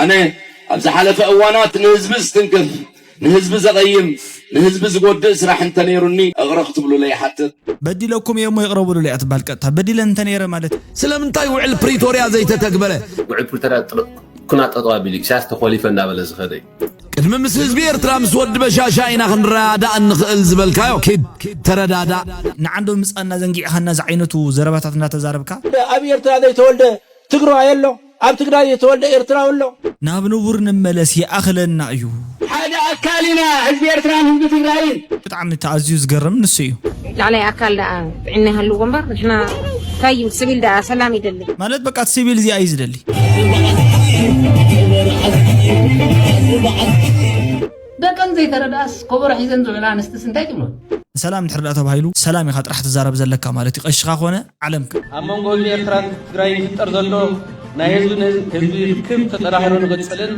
ኣነ ኣብ ዝሓለፈ እዋናት ንህዝቢ ዝትንክፍ፣ ንህዝቢ ዘቐይም፣ ንህዝቢ ዝጎድእ ስራሕ እንተነይሩኒ እቕረ ክትብሉለይ ይሓትት። በዲለኩም እየ እሞ ይቕረ በሉለይ እያ ትበሃል ቀጥታ። በዲለ እንተነይረ ማለት እዩ። ስለምንታይ ውዕል ፕሪቶርያ ዘይተተግበረ? ውዕል ፕሪቶርያ ኩና ጠጠው ኣቢሉ ኢሳያስ ተኾሊፈ እናበለ ዝኸደ እዩ። ቅድሚ ምስ ህዝቢ ኤርትራ ምስ ወዲ በሻሻ ኢና ክንረዳዳእ እንኽእል ዝበልካዮ ኪድ ተረዳዳእ። ንዓንዶ ምጻና ዘንጊዕኻና ዝዓይነቱ ዘረባታት እናተዛረብካ። ኣብ ኤርትራ ዘይተወልደ ትግረዋይ ኣሎ፣ ኣብ ትግራይ ዘይተወልደ ኤርትራዊ ኣሎ። ናብ ንቡር ንመለስ ይኣኽለና እዩ። ሓደ ኣካል ኢና ህዝቢ ኤርትራን ህዝቢ ትግራይን። ብጣዕሚ እቲ ኣዝዩ ዝገርም ንሱ እዩ። ላዕላይ ኣካል ደኣ ጥዕና ይሃልዎ እምበር ንሕና እንታይ እዩ ስቢል ደኣ ሰላም ይደሊ። ማለት በቃ እቲ ሲቪል እዚኣ እዩ ዝደሊ። ደቀን ዘይተረድኣስ ኮቦሮ ሒዘን ዝውዕላ ኣንስትስ እንታይ ትብሎ? ሰላም እንድሕር ደኣ ተባሂሉ ሰላም ኢኻ ጥራሕ ትዛረብ ዘለካ ማለት እዩ። ቀሽኻ ኮነ ዓለምካ። ኣብ መንጎ ህዝቢ ኤርትራን ትግራይን ይፍጠር ዘሎ ናይ ህዝቢ ንህዝቢ ርክብ ተጠናኺሩ ንኽቕፅልን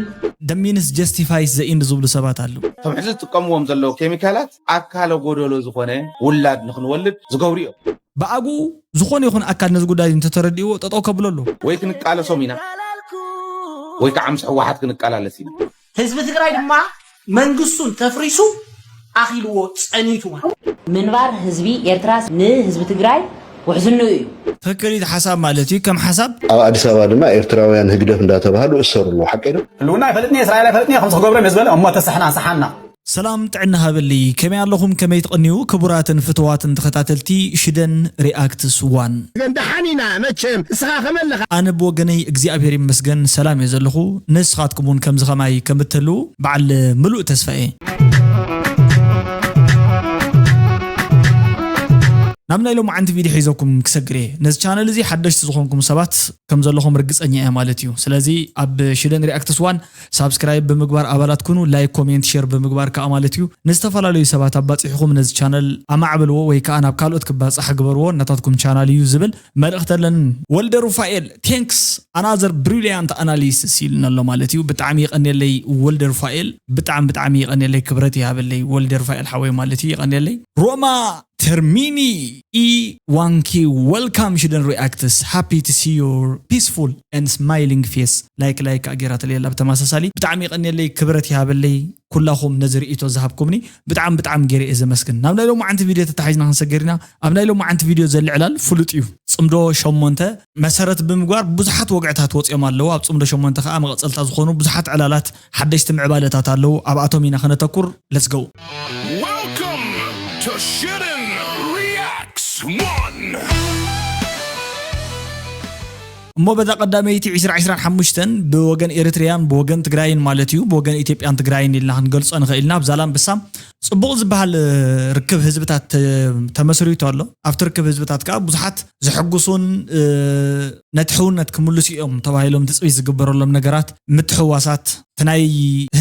The means justifies the end ዝብሉ ሰባት ኣለዉ። እቶም ሕዚ ዝጥቀምዎም ዘለዉ ኬሚካላት ኣካለ ጎደሎ ዝኾነ ውላድ ንኽንወልድ ዝገብሩ እዮም። ብኣግኡ ዝኾነ ይኹን ኣካል ነዚ ጉዳይ እንተተረዲእዎ ጠጠው ከብሎ ኣለዎ። ወይ ክንቃለሶም ኢና ወይ ከዓ ምስ ህወሓት ክንቃላለስ ኢና። ህዝቢ ትግራይ ድማ መንግስቱን ተፍሪሱ ኣኺልዎ ጸኒቱ ማለት እዩ። ምንባር ህዝቢ ኤርትራስ ንህዝቢ ትግራይ ውሕስንኡ እዩ። ትኽክል እዩ ሓሳብ ማለት እዩ ከም ሓሳብ። ኣብ ኣዲስ ኣበባ ድማ ኤርትራውያን ህግደፍ እንዳተባሃሉ ይእሰሩ ኣለዉ ሓቀይ ዶ? ህልውና ኣይፈልጥን እየ እስራኤል ኣይፈልጥን እየ ከምዚ ክገብሮም እየ ዝበለ እሞ ተሳሕና ንሰሓና። ሰላም ጥዕና ሃበለይ ከመይ ኣለኹም ከመይ ትቕንዩ ክቡራትን ፍትዋትን ተኸታተልቲ ሽደን ሪኣክትስ ዋን። ደሓን ኢና መቸም እስኻ ከመለኻ። ኣነ ብወገነይ እግዚኣብሔር ይመስገን ሰላም እየ ዘለኹ ንስኻትኩም እውን ከምዚ ኸማይ ከም እትህልዉ በዓል ምሉእ ተስፋ እየ። ናብ ናይ ሎማዓንቲ ቪድዮ ሒዘኩም ክሰግር እየ ነዚ ቻነል እዚ ሓደሽቲ ዝኾንኩም ሰባት ከም ዘለኹም ርግፀኛ እየ ማለት እዩ ስለዚ ኣብ ሽደን ሪኣክትስ ዋን ሳብስክራይብ ብምግባር ኣባላት ኩኑ ላይክ ኮሜንት ሼር ብምግባር ከዓ ማለት እዩ ንዝተፈላለዩ ሰባት ኣባፂሕኹም ነዚ ቻነል ኣማዕብልዎ ወይ ከዓ ናብ ካልኦት ክባፃሕ ግበርዎ እናታትኩም ቻናል እዩ ዝብል መልእኽቲ ኣለኒ ወልደ ሩፋኤል thanks another brilliant analysis ኢሉና ኣሎ ማለት እዩ ብጣዕሚ የቐንየለይ ወልደ ሩፋኤል ብጣዕሚ ብጣዕሚ የቐንየለይ ክብረት ይሃበለይ ወልደ ሩፋኤል ሓወይ ማለት እዩ የቐንየለይ ሮማ ተርሚኒ ኢ ዋንኪ welcome ሽደን ሪኣክትስ happy to see your peaceful and smiling face like like ኣጌራ ተለየላ ብተመሳሳሊ ብጣዕሚ የቐንየለይ ክብረት ይሃበለይ ኩላኹም ነዚ ርእይቶ ዝሃብኩምኒ ብጣዕሚ ብጣዕሚ ገይረ እየ ዘመስግን ናብ ናይ ሎማዓንቲ ቪድዮ ተታሒዝና ክንሰገር ኢና ኣብ ናይ ሎማዓንቲ ቪድዮ ዘሊ ዕላል ፍሉጥ እዩ ፅምዶ ሸሞንተ መሰረት ብምግባር ብዙሓት ወግዕታት ወፅኦም ኣለዉ ኣብ ፅምዶ ሸሞንተ ከዓ መቐፀልታ ዝኾኑ ብዙሓት ዕላላት ሓደሽቲ ምዕባለታት ኣለዉ ኣብኣቶም ኢና ከነተኩር let's go Welcome to Shooting Reacts One. እሞ በዛ ቀዳመይቲ ዕስራ ዕስራን ሓሙሽተን ብወገን ኤርትርያን ብወገን ትግራይን ማለት እዩ ብወገን ኢትዮጵያን ትግራይን ኢልና ክንገልፆ ንኽእል ኢና ኣብ ዛላምበሳ ፅቡቕ ዝበሃል ርክብ ህዝብታት ተመስሪቱ ኣሎ ኣብቲ ርክብ ህዝብታት ከዓ ብዙሓት ዘሐጉሱን ነቲ ሕውነት ክምልሱ እዮም ተባሂሎም ትፅቢት ዝግበረሎም ነገራት ምትሕዋሳት እቲ ናይ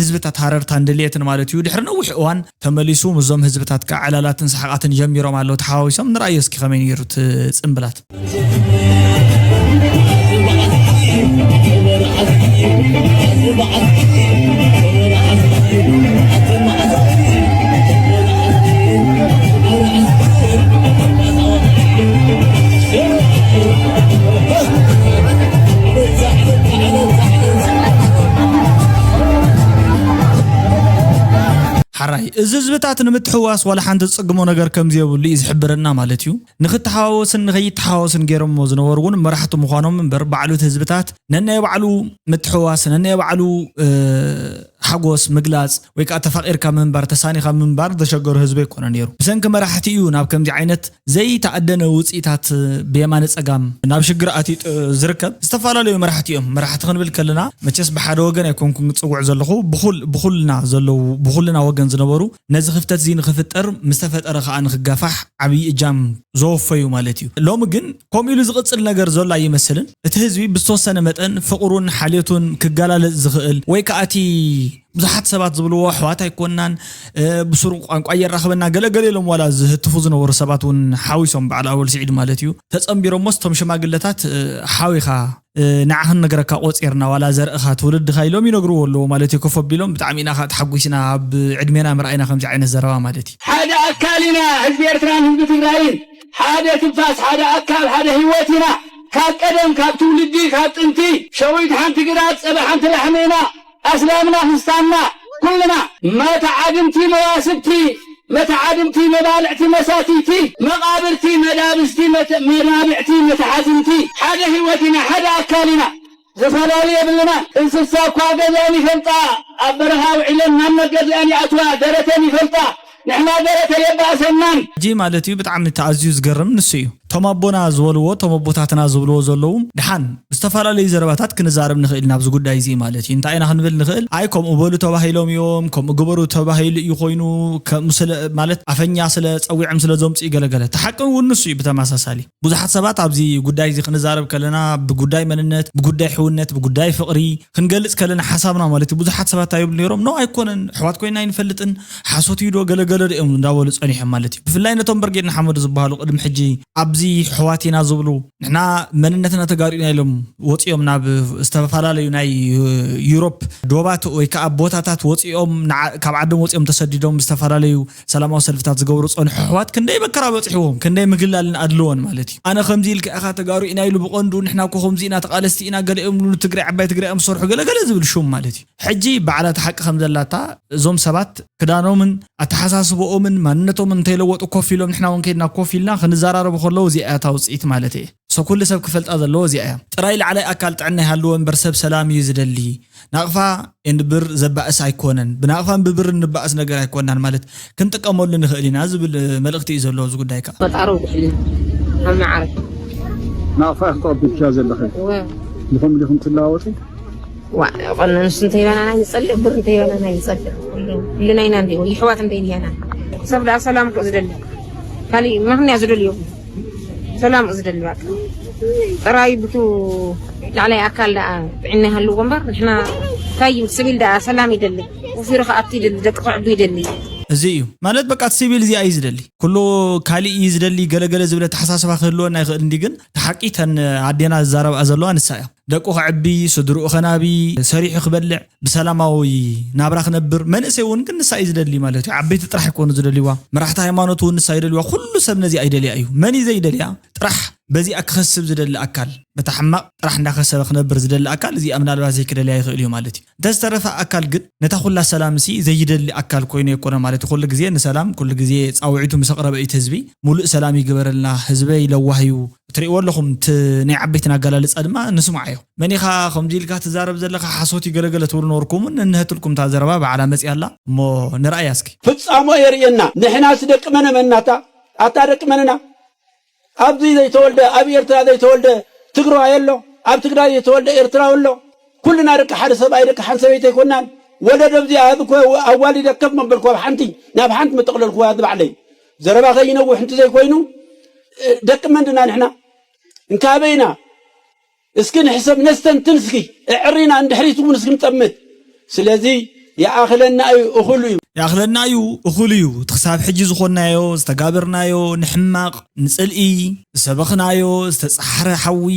ህዝብታት ሃረርታን ድልየትን ማለት እዩ ድሕሪ ነዊሕ እዋን ተመሊሱ ምስዞም ህዝብታት ከዓ ዕላላትን ሰሓቓትን ጀሚሮም ኣለዉ ተሓዋዊሶም ንርኣዮ እስኪ ከመይ ነይሩ እቲ ፅምብላት ሓራይ እዚ ህዝብታት ንምትሕዋስ ዋላ ሓንቲ ዝፅግሞ ነገር ከምዘየብሉ እዩ ዝሕብረና ማለት እዩ ንኽተሓዋወስን ንኸይተሓዋወስን ገይሮሞ ዝነበሩ እውን መራሕቲ ምዃኖም እምበር ባዕሉ እቲ ህዝብታት ነናይ ባዕሉ ምትሕዋስ ነናይ ባዕሉ ሓጎስ ምግላፅ ወይ ከዓ ተፋቒርካ ምንባር ተሳኒኻ ምንባር ዘሸገሩ ህዝቢ ኣይኮነ ነይሩ ብሰንኪ መራሕቲ እዩ ናብ ከምዚ ዓይነት ዘይተኣደነ ውፅኢታት ብየማነ ፀጋም ናብ ሽግር ኣትዩ ዝርከብ ዝተፈላለዩ መራሕቲ እዮም መራሕቲ ክንብል ከለና መቸስ ብሓደ ወገን ኣይኮንኩን ክፅውዕ ዘለኹ ብኹልና ዘለዉ ብኹልና ወገን ዝነበሩ ነዚ ክፍተት እዚ ንክፍጠር ምስተፈጠረ ከዓ ንክጋፋሕ ዓብዪ እጃም ዘወፈዩ ማለት እዩ ሎሚ ግን ከምኡ ኢሉ ዝቕፅል ነገር ዘሎ ኣይመስልን እቲ ህዝቢ ብዝተወሰነ መጠን ፍቕሩን ሓልዮቱን ክገላለፅ ዝኽእል ወይ ከዓ እቲ ብዙሓት ሰባት ዝብልዎ ኣሕዋት ኣይኮናን ብስሩቕ ቋንቋ የራኽበና ገለገለ ኢሎም ዋላ ዝህትፉ ዝነበሩ ሰባት እውን ሓዊሶም በዓል ኣወል ስዒድ ማለት እዩ ተፀንቢሮሞስ እቶም ሽማግለታት ሓዊኻ ንዓኽን ነገረካ ቆፂርና ዋላ ዘርእኻ ትውልድኻ ኢሎም ይነግርዎ ኣለዎ ማለት እዩ ኮፍ ኣቢሎም ብጣዕሚ ኢና ከዓ ተሓጒስና ኣብ ዕድሜና ምርኣይና ከምዚ ዓይነት ዘረባ ማለት እዩ ሓደ ኣካል ኢና ህዝቢ ኤርትራን ህዝቢ ትግራይን ሓደ ትንፋስ ሓደ ኣካል ሓደ ህይወት ኢና ካብ ቀደም፣ ካብ ትውልዲ፣ ካብ ጥንቲ፣ ሸዊት ሓንቲ ግራት፣ ጸባ ሓንቲ ላሕሚ ኢና። ኣስላምና፣ ክርስታንና፣ ኩልና መተዓድምቲ፣ መዋስብቲ፣ መተዓድምቲ፣ መባልዕቲ፣ መሳትይቲ፣ መቓብርቲ፣ መዳብስቲ፣ መተ-፣ መናብዕቲ፣ መተሓዝንቲ፣ ሓደ ህይወት ኢና፣ ሓደ ኣካል ኢና። ዘፈላለዩ የብልና። እንስሳ እኳ ገዛን ይፈልጣ፣ ኣብ በረኻ ውዒለን ናብ መገዚኣን ይኣትዋ፣ ደረተን ይፈልጣ። ንሕና ደረተ የባእሰናን። ሕጂ ማለት እዩ ብጣዕሚ ተኣዝዩ ዝገርም ንሱ እዩ። እቶም ኣቦና ዝበልዎ፣ እቶም ኣቦታትና ዝብልዎ ዘለዉ፣ ድሓን ብዝተፈላለዩ ዘረባታት ክንዛረብ ንኽእል ኢና ኣብዚ ጉዳይ እዚ ማለት እዩ። እንታይ ኢና ክንብል ንኽእል? ኣይ ከምኡ በሉ ተባሂሎም እዮም፣ ከምኡ ግበሩ ተባሂሉ እዩ ኮይኑ፣ ከምኡ ስለ ማለት ኣፈኛ ስለ ጸዊዖም ስለ ዘምጽኡ ገለገለ። እቲ ሓቂ እውን ንሱ እዩ ብተመሳሳሊ። ብዙሓት ሰባት ኣብዚ ጉዳይ እዚ ክንዛረብ ከለና ብጉዳይ መንነት፣ ብጉዳይ ሕውነት፣ ብጉዳይ ፍቕሪ ክንገልጽ ከለና ሓሳብና ማለት እዩ። ብዙሓት ሰባት እንታይ ይብሉ ነይሮም? ኖ ኣይኮነን፣ ኣሕዋት ኮይና ኣይንፈልጥን፣ ሓሶት እዩ ዶ ገለገለ ዶ እዮም እንዳበሉ ጸኒሖም ማለት እዩ። ብፍላይ ነቶም በርጌድ ንሓመዱ ዝበሃሉ ቅድሚ ሕጂ ኣብዚ ኣሕዋት ኢና ዝብሉ ንሕና መንነትና ተጋሩ ኢና ኢሎም ወጺኦም ናብ ዝተፈላለዩ ናይ ዩሮፕ ዶባት ወይ ከዓ ቦታታት ወጺኦም ንዓ-፣ ካብ ዓዶም ወጺኦም ተሰዲዶም ዝተፈላለዩ ሰላማዊ ሰልፍታት ዝገብሩ ዝጸንሑ ኣሕዋት ክንደይ መከራ በጺሕዎም፣ ክንደይ ምግላልን ኣድልዎን ማለት እዩ። ኣነ ከምዚ ኢልካ ኢኻ ተጋሩ ኢና ኢሉ ብቐንዱ ንሕና እኮ ከምዚ ኢና ተቓለስቲ ኢና ገለ እዮም ንብሉ ትግራይ ዓባይ ትግራይ እዮም ዝሰርሑ ገለ ገለ ዝብል ሹም ማለት እዩ። ሕጂ ባዕላ እቲ ሓቂ ከም ዘላታ እዞም ሰባት ክዳኖምን ኣተሓሳስበኦምን ማንነቶምን እንተይለወጡ ኮፍ ኢሎም ንሕና እውን ከይድና ኮፍ ኢልና ክንዘራረቡ ከለዉ እዚኣ እያ እታ ውፅኢት ማለት እየ። So ኩሉ ሰብ ክፈልጣ ዘለዎ እዚኣ እያ። ጥራይ ላዕላይ ኣካል ጥዕና ይሃልዎ እምበር ሰብ ሰላም እዩ ዝደሊ። ናቕፋ and ብር ዘባእስ ኣይኮነን። ብናቕፋን ብብርን ንባእስ ነገር ኣይኮናን ማለት ክንጥቀመሉ ንኽእል ኢና ዝብል መልእኽቲ እዩ ዘለዎ እዚ ጉዳይ ከዓ። ፈጣሮ ውድሕልና ኣብ መዓረ ናቕፋ ክትቐብልኪያ ዘለኺ እወ ብኸምኡ ዲኹም ትለዋወጡ? ዋ ቆነ ንሱ እንተይበላና ይጸልእ ብር እንተይበላና ይጸልእ ኩሉ ኩልና ኢና እንዲ ይሕዋት እንተይ ዲያና ሰብ ደኣ ሰላም እኮ ዝደሊ ካሊእ ምኽንያት ዝደልዮ ሰላም እዩ ዝደሊ በቃ ጥራይ ብቱ ላዕላይ ኣካል ደኣ ጥዕና ይሃልዎ እምበር ንሕና እንታይ ይብል ስቢል ደኣ ሰላም ይደሊ ወፊሩ ከኣቱ ይደሊ ደቂ ክዕዱ ይደሊ እዚ እዩ ማለት በቃ እቲ ሲቪል እዚኣ እዩ ዝደሊ ኩሉ ካሊእ እዩ ዝደሊ ገለገለ ዝብል ኣተሓሳስባ ክህልወና ይኽእል እንዲ ግን እቲ ሓቂ ተን ኣዴና ዝዛረብኣ ዘለዋ ንሳ እያ ደቁ ከዕቢ ስድርኡ ከናቢ ሰሪሑ ክበልዕ ብሰላማዊ ናብራ ክነብር መንእሰይ እውን ግን ንሳ እዩ ዝደሊ ማለት እዩ ዓበይቲ ጥራሕ ይኮኑ ዝደልዋ መራሕቲ ሃይማኖት እውን ንሳ ይደልዋ ኩሉ ሰብ ነዚኣ ይደልያ እዩ መን እዩ ዘይደልያ ጥራሕ በዚኣ ክኸስብ ዝደሊ ኣካል በታ ሕማቕ ጥራሕ እንዳኸሰበ ክነብር ዝደሊ ኣካል እዚኣ ምናልባት ዘይክደልያ ይኽእል እዩ ማለት እዩ እንተዝተረፈ ኣካል ግን ነታ ኩላ ሰላም ሲ ዘይደሊ ኣካል ኮይኑ የኮነ ማለት እዩ ኩሉ ግዜ ንሰላም ኩሉ ግዜ ፃውዒቱ ምስ ኣቕረበ እዩ ህዝቢ ሙሉእ ሰላም ይግበረልና ህዝበይ ለዋህ እዩ ትሪእዎ ኣለኹም እቲ ናይ ዓበይትና ኣገላልፃ ድማ ንስማዓዮ መን ኢኻ ከምዚ ኢልካ ትዛረብ ዘለኻ ሓሶት እዩ ገለገለ ትብሉ ነበርኩምን እንሀትልኩም እታ ዘረባ ባዕላ መፅያ ኣላ እሞ ንርኣያ እስኪ ፍጻሞ የርእየና ንሕናስ ደቂ መነ መናታ ኣታ ደቂ መነና ኣብዚ ዘይተወልደ ኣብ ኤርትራ ዘይተወልደ ትግራዋይ ኣሎ ኣብ ትግራይ ዘይተወልደ ኤርትራዊ ኣሎ ኩልና ደቂ ሓደ ሰብኣይ ደቂ ሓንቲ ሰበይቲ ኣይኮናን ወለዶ ኣብዚ ኣብ ኮ ኣዋሊደ ከፍ መበልኩ ኣብ ሓንቲ ናብ ሓንቲ መጠቕለልኩዋ ዝባዕለይ ዘረባ ከይነውሕ እንት ዘይኮይኑ ደቂ መንድና ንሕና እንካበይና እስኪ ንሕሰብ ነስተንትን እስኪ እዕሪና እንድሕሪት እውን እስኪ ንጠምት ስለዚ ይኣኽለና እዩ እኹል እዩ ይኣኽለና እዩ እኹል እዩ እቲ ክሳብ ሕጂ ዝኾንናዮ ዝተጋበርናዮ ንሕማቕ ንፅልኢ ዝሰበኽናዮ ዝተፃሕረ ሓዊ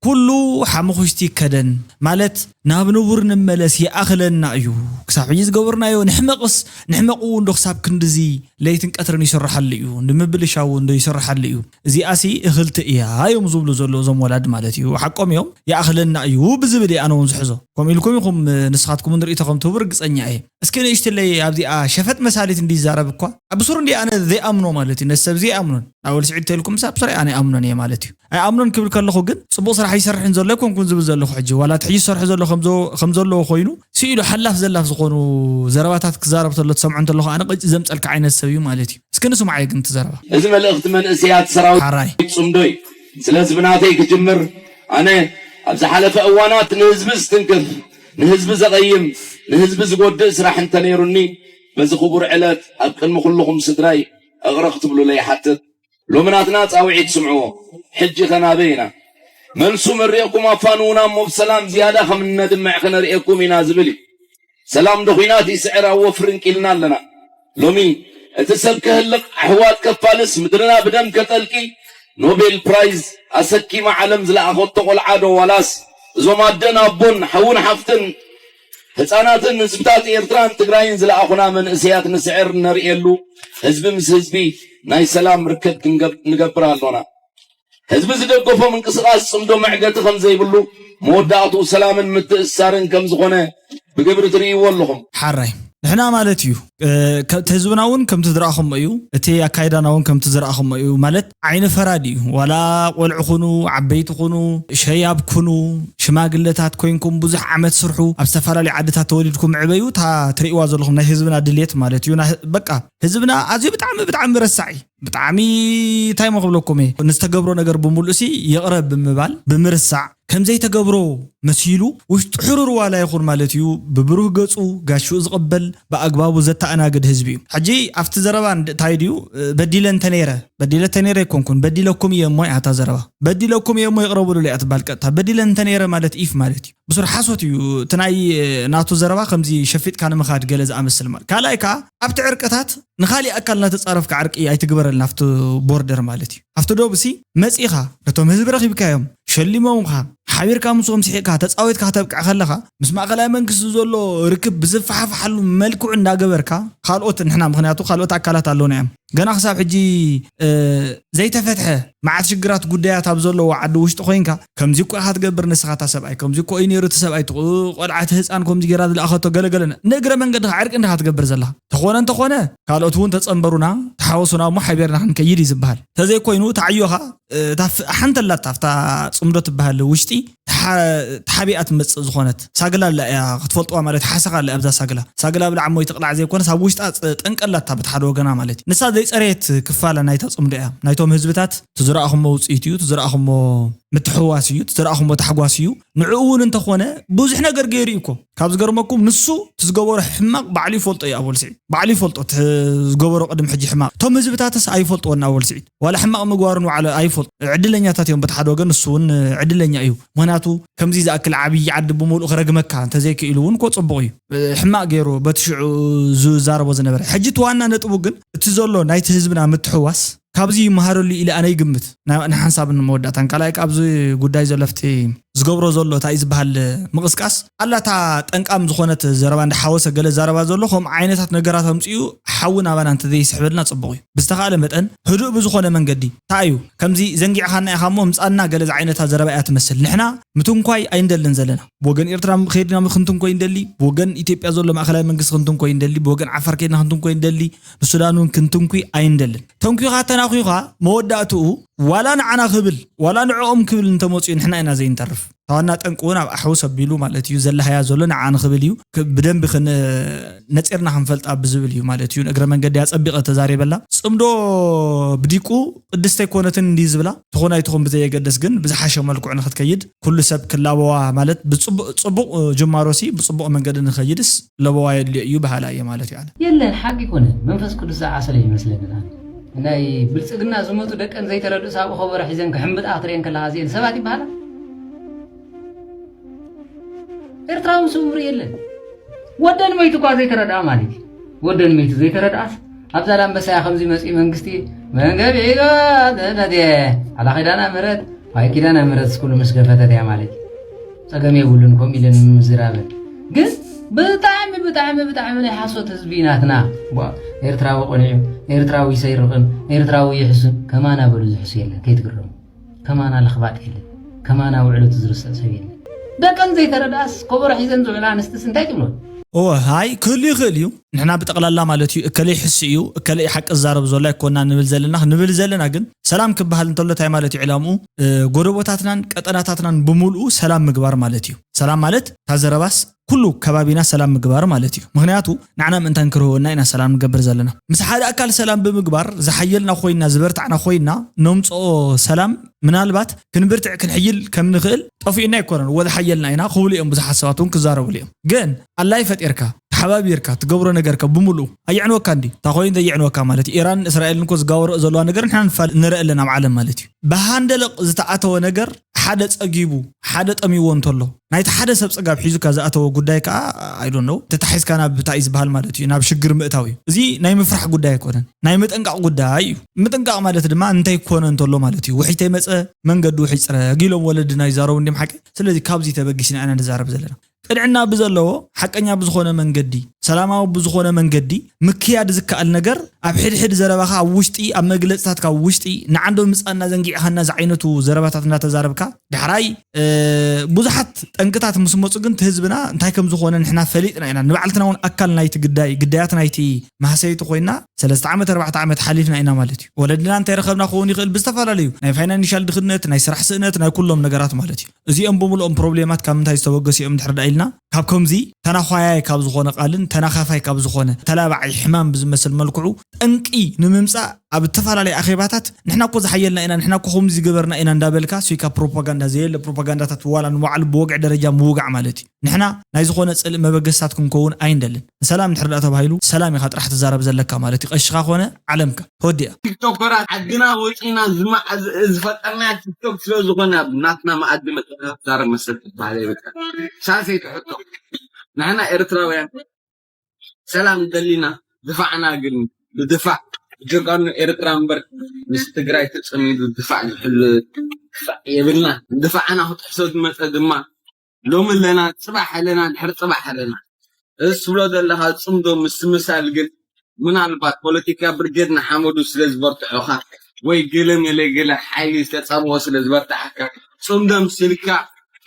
ኩሉ ሓሙኹሽቲ ይከደን ማለት ናብ ንቡር ንመለስ ይኣኽለና እዩ ክሳብ ሕጂ ዝገበርናዮ ንሕመቕስ ንሕመቕ እውን ዶ ክሳብ ክንድዚ ለይትን ቀትርን ይስርሓሉ እዩ ንምብልሻው እውን ዶ ይስርሓሉ እዩ እዚኣሲ እኽልቲ እያ እዮም ዝብሉ ዘለዉ እዞም ወላዲ ማለት እዩ ሓቆም እዮም ይኣኽለና እዩ ብዝብል እየ ኣነ እውን ዝሕዞ ከምኡ ኢልኩም ኢኹም ንስኻትኩም ንርእቶ ከም ትህቡ ርግፀኛ እየ እስኪ ንእሽትለይ ኣብዚኣ ሸፈጥ መሳሊት እንዲ ይዛረብ እኳ ኣብ ብሱሩ እንዲ ኣነ ዘይኣምኖ ማለት እዩ ነሰብ ዘይኣምኖን ናብ ወልስዒድ ተልኩም ሳብ ስራይ ኣነ ኣይኣምኖን እየ ማለት እዩ ኣይኣምኖን ክብል ከለኹ ግን ፅቡቕ ስራሕ ይሰርሕን ዘሎ ኣይኮንኩን ዝብል ዘለኹ ሕጂ ዋላ እቲ ሕጂ ዝሰርሑ ዘሎ ከም ዘለዎ ኮይኑ ስኢሉ ሓላፍ ዘላፍ ዝኾኑ ዘረባታት ክዛረብ ተሎ ትሰምዖ እንተለኹ ኣነ ቅጭ ዘምፀልካ ዓይነት ሰብ እዩ ማለት እዩ እስኪ ንስማዓዮ ግን ትዘረባ እዚ መልእኽቲ መንእሰያት ሰራዊት ሓራይ ፅምዶ እዩ ስለዚ ብናተይ ክጅምር ኣነ ኣብ ዝሓለፈ እዋናት ንህዝቢ ዝትንክፍ ንህዝቢ ዘቐይም ንህዝቢ ዝጎድእ ስራሕ እንተነይሩኒ በዚ ክቡር ዕለት ኣብ ቅድሚ ኩልኹም ስድራይ እቕረ ክትብሉለይ ይሓትት ሎሚ ናትና ጻውዒት ስምዕዎ። ሕጂ ከ ናበይ ኢና? መልሱ መሪቕኩም ኣፋንዉና እሞ ብሰላም ዝያዳ ከም እነድምዕ ከነርእየኩም ኢና ዝብል እዩ። ሰላም ዶ ኲናት ይስዕር ኣብ ወፍሪ እንቂልና ኣለና። ሎሚ እቲ ሰብ ከህልቕ ኣሕዋት ከፋልስ ምድርና ብደም ከጠልቂ ኖቤል ፕራይዝ ኣሰኪማ ዓለም ዝለኣኸቶ ቆልዓ ዶ ዋላስ እዞም ኣደን ኣቦን ሓውን ሓፍትን ህፃናትን ህዝብታት ኤርትራን ትግራይን ዝለኣኹና መንእሰያት ንስዕር እነርእየሉ ህዝቢ ምስ ህዝቢ ናይ ሰላም ርክብ ክንገብ- ንገብር ኣሎና። ህዝቢ ዝደገፎ ምንቅስቓስ ጽምዶ መዕገቲ ከም ዘይብሉ፣ መወዳእቱ ሰላምን ምትእስሳርን ከም ዝኾነ ብግብሪ ትርእይዎ ኣለኹም። ሓራይ ንሕና ማለት እዩ፣ እ፣ ከ-፣ እቲ ህዝብና እውን ከምቲ ዝረኣኹሞ እዩ፣ እቲ ኣካይዳና እውን ከምቲ ዝረኣኹሞ እዩ። ማለት ዓይኒ ፈራድ እዩ። ዋላ ቆልዑ ኩኑ፣ ዓበይቲ ኩኑ፣ ሸያብ ኩኑ፣ ሽማግለታት ኮይንኩም ብዙሕ ዓመት ስርሑ፣ ኣብ ዝተፈላለዩ ዓድታት ተወሊድኩም ዕበዩ፣ እታ ትርእይዋ ዘለኹም ናይ ህዝብና ድሌት ማለት እዩ። ና-፣ በቃ ህዝብና ኣዝዩ ብጣዕሚ፣ ብጣዕሚ ረሳዕ እዩ። ብጣዕሚ እንታይ ሞ ክብለኩም እየ፣ ንዝተገብሮ ነገር ብምሉእሲ ይቕረ ብምባል፣ ብምርሳዕ፣ ከም ዘይተገብሮ መሲሉ ውሽጡ ሕሩር ዋላ ይኹን ማለት እዩ፣ ብብሩህ ገጹ ጋሽኡ ዝቕበል፣ ብኣግባቡ ዘተኣናግድ ህዝቢ እዩ። ሕጂ ኣብቲ ዘረባ እንድ-፣ እንታይ ድዩ፣ በዲለ እንተነይረ፣ በዲለ እንተነይረ ኣይኮንኩን፣ በዲለኩም እየ እሞ እያ እታ ዘረባ። በዲለኩም እየ እሞ ይቕረ በሉለይ እያ ትበሃል ቀጥታ። በዲለ እንተነይረ ማለት ኢፍ ማለት እዩ። ብሱር ሓሶት እዩ። እቲ ናይ ናቱ ዘረባ ከምዚ ሸፊጥካ ንምኻድ ገለ ዝኣመስል ማለት። ካልኣይ ከኣ ኣብቲ ዕርቅታት ንኻሊእ ኣካል እናተጻረፍካ ዕርቂ ኣይትግበረልና ኣብቲ ቦርደር ማለት እዩ። ኣብቲ ዶብ ሲ መጺኻ ነቶም ህዝቢ ረኺብካዮም፣ ሸሊሞምኻ፣ ሓቢርካ ምስኦም ስሒቕካ ተጻዊትካ ከተብቅዕ ከለኻ፣ ምስ ማእከላይ መንግስቲ ዘሎ ርክብ ብዝፈሓፍሓሉ መልክዑ እንዳገበርካ፣ ካልኦት ንሕና ምኽንያቱ ካልኦት ኣካላት ኣለውና እዮም። ገና ክሳብ ሕጂ፣ እ፣ ዘይተፈትሐ መዓት ሽግራት ጉዳያት ኣብ ዘለዎ ዓዲ ውሽጢ ኮይንካ፣ ከምዚ እኮ ኢኻ ትገብር ንስኻ እታ ሰብኣይ፣ ከምዚ እኮ እዩ ነይሩ እቲ ሰብኣይ፣ እቲ ቆልዓ እቲ ህፃን ከምዚ ገይራ ዝለኣኸቶ ገለገለ፣ ንእግረ መንገድኻ ዕርቂ እንዲኻ ትገብር ዘለኻ። ተኾነ እንተኾነ ካልኦት እውን ተጸንበሩና፣ ተሓወሱና እሞ ሓቢርና ክንከይድ እዩ ዝበሃል። ተዘይኮይኑ ተዓዮኻ፣ እ፣ እታ ፍ-፣ ሓንቲ ኣላታ ኣብታ ጽምዶ ትበሃል ውሽጢ ተሓ-፣ ተሓቢኣ ትመጽእ ዝኾነት ሳግላ ኣላ እያ ክትፈልጥዋ ማለት ሓሰኻ ኣላ ኣብዛ ሳግላ። ሳግላ ብላዕ እሞ ይትቕላዕ ዘይኮነስ ኣብ ውሽጣ ጸ-፣ ጠንቂ ኣላታ በቲ ሓደ ወገና ማለት እዩ። ንሳ ዘይጸረየት ክፋላ ናይታ ጽምዶ እያ። ናይቶም ህዝብታት ትዝረኣኹሞ ውጽኢት እዩ፣ ትዝረኣኹሞ ምትሕውዋስ እዩ፣ ትዝረኣኹሞ ታሕጓስ እዩ። ንዕኡ እውን እንተኾነ ብዙሕ ነገር ገይሩ እዩ እኮ። ካብ ዝገርመኩም ንሱ እቲ ዝገበሮ ሕማቕ ባዕሉ ይፈልጦ እዩ ኣቦል ስዒድ። ባዕሉ ይፈልጦ እቲ ዝገበሮ ቅድሚ ሕጂ ሕማቕ። እቶም ህዝብታትስ ኣይፈልጥዎን ኣቦል ስዒድ። ዋላ ሕማቕ ምግባሩ ንባዕሉ ኣይፈልጦ። ዕድለኛታት እዮም በቲ ሓደ ወገን፣ ንሱ እውን ዕድለኛ እዩ። ምኽንያቱ ከምዚ ዝኣክል ዓብዪ ዓዲ ብምሉእ ክረግመካ እንተዘይክኢሉ እውን እኮ ጽቡቕ እዩ። ሕማቕ ገይሩ በቲ ሽዑ ዝዛረቦ ዝነበረ። ሕጂ እቲ ዋና ነጥቡ ግን እቲ ዘሎ ናይቲ ህዝብና ምትሕዋስ ካብዚ ይመሃረሉ ኢለ ኣነ ይግምት። ና-፣ ንሓንሳብን መወዳእታን ካልኣይ ከኣ ኣብዚ ጉዳይ ዘሎ ኣብቲ ዝገብሮ ዘሎ እንታይ እዩ ዝበሃል ምቕስቃስ ኣላታ ጠንቃም ዝኾነት ዘረባ እንዳሓወሰ ገለ ዘረባ ዘሎ ከምኡ ዓይነታት ነገራት ኣምፅኡ ሓዊ ናባና እንተዘይስሕበልና ፅቡቕ እዩ። ብዝተኻእለ መጠን ህዱእ ብዝኾነ መንገዲ እንታይ እዩ ከምዚ ዘንጊዕኻና ኢኻ እሞ ምፃና ገለ ዝዓይነታ ዘረባ እያ ትመስል። ንሕና ምትንኳይ ኣይንደልን ዘለና። ብወገን ኤርትራ ከይድና ክንትንኮይ እንደሊ፣ ብወገን ኢትዮጵያ ዘሎ ማእኸላይ መንግስቲ ክንትንኮይ እንደሊ፣ ብወገን ዓፋር ከይድና ክንትንኮይ እንደሊ፣ ንሱዳን እውን ክንትንኩይ ኣይንደልን። ተንኩኻ ተናኺኻ መወዳእትኡ ዋላ ንዓና ክብል ዋላ ንዕኦም ክብል እንተመፅኡ ንሕና ኢና ዘይንተርፍ። እታ ዋና ጠንቂ እውን ኣብ ኣሕውስ ኣቢሉ ማለት እዩ ዘለሃያ ዘሎ ንዓ ንክብል እዩ። ክ-፣ ብደንቢ ክን-፣ ነፂርና ክንፈልጣ ብዝብል እዩ ማለት እዩ። ንእግረ መንገዲ ኣፀቢቐ ተዛሪበላ። ፅምዶ ብዲቁ ቅድስቲ ኣይኮነትን እንዲ ዝብላ ትኹን ኣይትኹን ብዘየገድስ ግን ብዝሓሸ መልክዑ ንክትከይድ ኩሉ ሰብ ክላበዋ ማለት ብፅቡቕ፣ ፅቡቕ ጅማሮሲ ብፅቡቕ መንገዲ ንኸይድስ ለበዋ የድልዮ እዩ በሃላ እየ ማለት እዩ ኣነ። የለን፣ ሓቂ ይኮነ መንፈስ ቅዱስ ዝዓሰለ ይመስለኒ። ናይ ብልጽግና ዝመጡ ደቀን ዘይተረድእ ሳብ ከበሮ ሒዘን ክሕምብጣ ክትሪኤን ከለኻ እዚኤን ሰባት ይበሃላ። ኤርትራዊ ስውር የለን። ወደን መይቱ እኳ ዘይተረድኣ ማለት እዩ። ወደን መይቱ ዘይተረድኣስ ኣብ ዛላምበሳ እያ ከምዚ መጺኡ መንግስቲ መንገቢ ኢሎ ተነድየ። ሓላ ኪዳነ ምሕረት፣ ዋይ ኪዳነ ምሕረት ኩሉ ምስ ገፈተት እያ ማለት እዩ። ጸገም የብሉን ከምኡ ኢለን ምዝራበን። ግን ብጣዕሚ፣ ብጣዕሚ፣ ብጣዕሚ ናይ ሓሶት ህዝቢ ናትና። ቧ፣ ኤርትራዊ ቆኒዑ፣ ኤርትራዊ ይሰይርቕን፣ ኤርትራዊ ይሕሱን። ከማና በሉ ዝሕሱ የለን፣ ከይትግረሙ። ከማና ለኽባጥ የለን። ከማና ውዕለቱ ዝርስዕ ሰብ የለን። ደቀን ዘይተረድኣስ ከበሮ ሒዘን ዝውዕላ ኣንስትስ እንታይ ትብሎ? እወ፣ ሃይ፣ ክህሉ ይኽእል እዩ። ንሕና ብጠቕላላ ማለት እዩ፣ እከለ ይሕሱ እዩ፣ እከለ እዩ ሓቂ ዝዛረብ ዘሎ ኣይኮና ንብል ዘለና፣ ንብል ዘለና ግን፣ ሰላም ክበሃል እንተሎ እንታይ ማለት እዩ ዕላምኡ? እ፣ ጎደቦታትናን ቀጠናታትናን ብምሉኡ ሰላም ምግባር ማለት እዩ። ሰላም ማለት፣ እታ ዘረባስ፣ ኩሉ ከባቢና ሰላም ምግባር ማለት እዩ። ምኽንያቱ፣ ንዓና ምእንታን ክርህወና ኢና ሰላም ንገብር ዘለና። ምስ ሓደ ኣካል ሰላም ብምግባር፣ ዝሓየልና ኮይና፣ ዝበርታዕና ኮይና፣ ነምጽኦ ሰላም፣ ምናልባት ክንብርትዕ ክንሕይል ከም ንኽእል ጠፊኡና ኣይኮነን። ወ ዝሓየልና ኢና ክብሉ እዮም ብዙሓት ሰባት እውን ክዛረብሉ እዮም። ግን፣ ኣላይ ፈጢርካ፣ ተሓባቢርካ፣ ትገብሮ ነገርከ ብምሉኡ ኣየዕንወካ እንዲ? እታ ኮይኑ ዘየዕንወካ ማለት እዩ። ኢራን እስራኤልን እኮ ዝጋበረኦ ዘለዋ ነገር ንሕና ንፋል-፣ ንርኢ ኣለና ኣብ ዓለም ማለት እዩ። ብሃንደለቕ ዝተኣተወ ነገር ሓደ ጸጊቡ፣ ሓደ ጠሚዎ እንተሎ፣ ናይቲ ሓደ ሰብ ጸጋብ ሒዙካ ዝኣተወ ጉዳይ ከኣ፣ I don't know፣ ተታሒዝካ ናብ እንታይ እዩ ዝበሃል ማለት እዩ፣ ናብ ሽግር ምእታው እዩ። እዚ ናይ ምፍራሕ ጉዳይ ኣይኮነን፣ ናይ ምጥንቃቕ ጉዳይ እዩ። ምጥንቃቕ ማለት ድማ እንታይ ኮነ እንተሎ ማለት እዩ። ውሕጅ ተይመጸ መንገዲ ውሕጅ ጽረግ ኢሎም ወለድና ይዛረቡ እንዲም ሓቂ። ስለዚ ካብዚ ተበጊስና ኢና ንዛረብ ዘለና። ቅንዕና ብዘለዎ፣ ሓቀኛ ብዝኾነ መንገዲ፣ ሰላማዊ ብዝኾነ መንገዲ ምክያድ ዝከኣል ነገር ኣብ ሕድሕድ ዘረባኻ ኣብ ውሽጢ ኣብ መግለፅታትካ ኣብ ውሽጢ ንዓንዶ ምፃና ዘንጊዕኻና ዝዓይነቱ ዘረባታት እናተዛረብካ ዳሕራይ ብዙሓት ጠንቅታት ምስ መፁ ግን ህዝብና እንታይ ከም ዝኾነ ንሕና ፈሊጥና ኢና። ንባዕልትና እውን ኣካል ናይቲ ግዳይ ግዳያት ናይቲ ማህሰይቲ ኮይና ሰለስተ ዓመት ኣርባዕተ ዓመት ሓሊፍና ኢና ማለት እዩ። ወለድና እንታይ ረኸብና ክኸውን ይኽእል ብዝተፈላለዩ ናይ ፋይናንሻል ድኽነት ናይ ስራሕ ስእነት ናይ ኩሎም ነገራት ማለት እዩ። እዚኦም ብምልኦም ፕሮብሌማት ካብ ምንታይ ዝተበገሱ እዮም ድሕር ዳ ኢልና ካብ ከምዚ ተናኳያይ ካብ ዝኾነ ቃልን ተናኻፋይ ካብ ዝኾነ ተላባዓይ ሕማም ብዝመስል መልክዑ ጠንቂ ንምምፃእ ኣብ እተፈላለየ ኣኼባታት ንሕና እኮ ዝሓየልና ኢና ንሕና እኮ ከምዚ ዝገበርና ኢና እንዳበልካ ስይካ ፕሮፓጋንዳ ዘየለ ፕሮፓጋንዳታት ዋላ ንባዕሉ ብወግዒ ደረጃ ምውጋዕ ማለት እዩ። ንሕና ናይ ዝኾነ ፅልእ መበገስታት ክንከውን ኣይንደልን። ንሰላም እንድሕር ዳ ተባሂሉ ሰላም ኢኻ ጥራሕ ትዛረብ ዘለካ ማለት እዩ። ቀሽኻ ኮነ ዓለምካ ተወዲኣ። ቲክቶከራት ዓድና ወፂና ዝፈጠርና ቲክቶክ ስለዝኾነ ናትና መኣዲ መፅና ትዛረብ መሰል ትበሃል የብልካ። ሳሰይ ትሕቶ ንሕና ኤርትራውያን ሰላም ደሊና ድፋዕና ግን ብድፋዕ ጀጋኑ ኤርትራ እምበር ምስ ትግራይ ተጸሚዱ ድፋዕ ዝሕሉ ድፋዕ የብልና። ድፋዕና ክትሕሶ ዝመጸ ድማ ሎሚ ኣለና፣ ጽባሕ ኣለና፣ ድሕሪ ጽባሕ ኣለና። እዚ ትብሎ ዘለኻ ጽምዶ ምስምሳል ግን ምናልባት ፖለቲካ ብርጌድ ንሓመዱ ስለ ዝበርትዖኻ ወይ ገለ መለ ገለ ሓይሊ ዝተጻብኦ ስለ ዝበርትዓካ ጽምዶ ምስልካ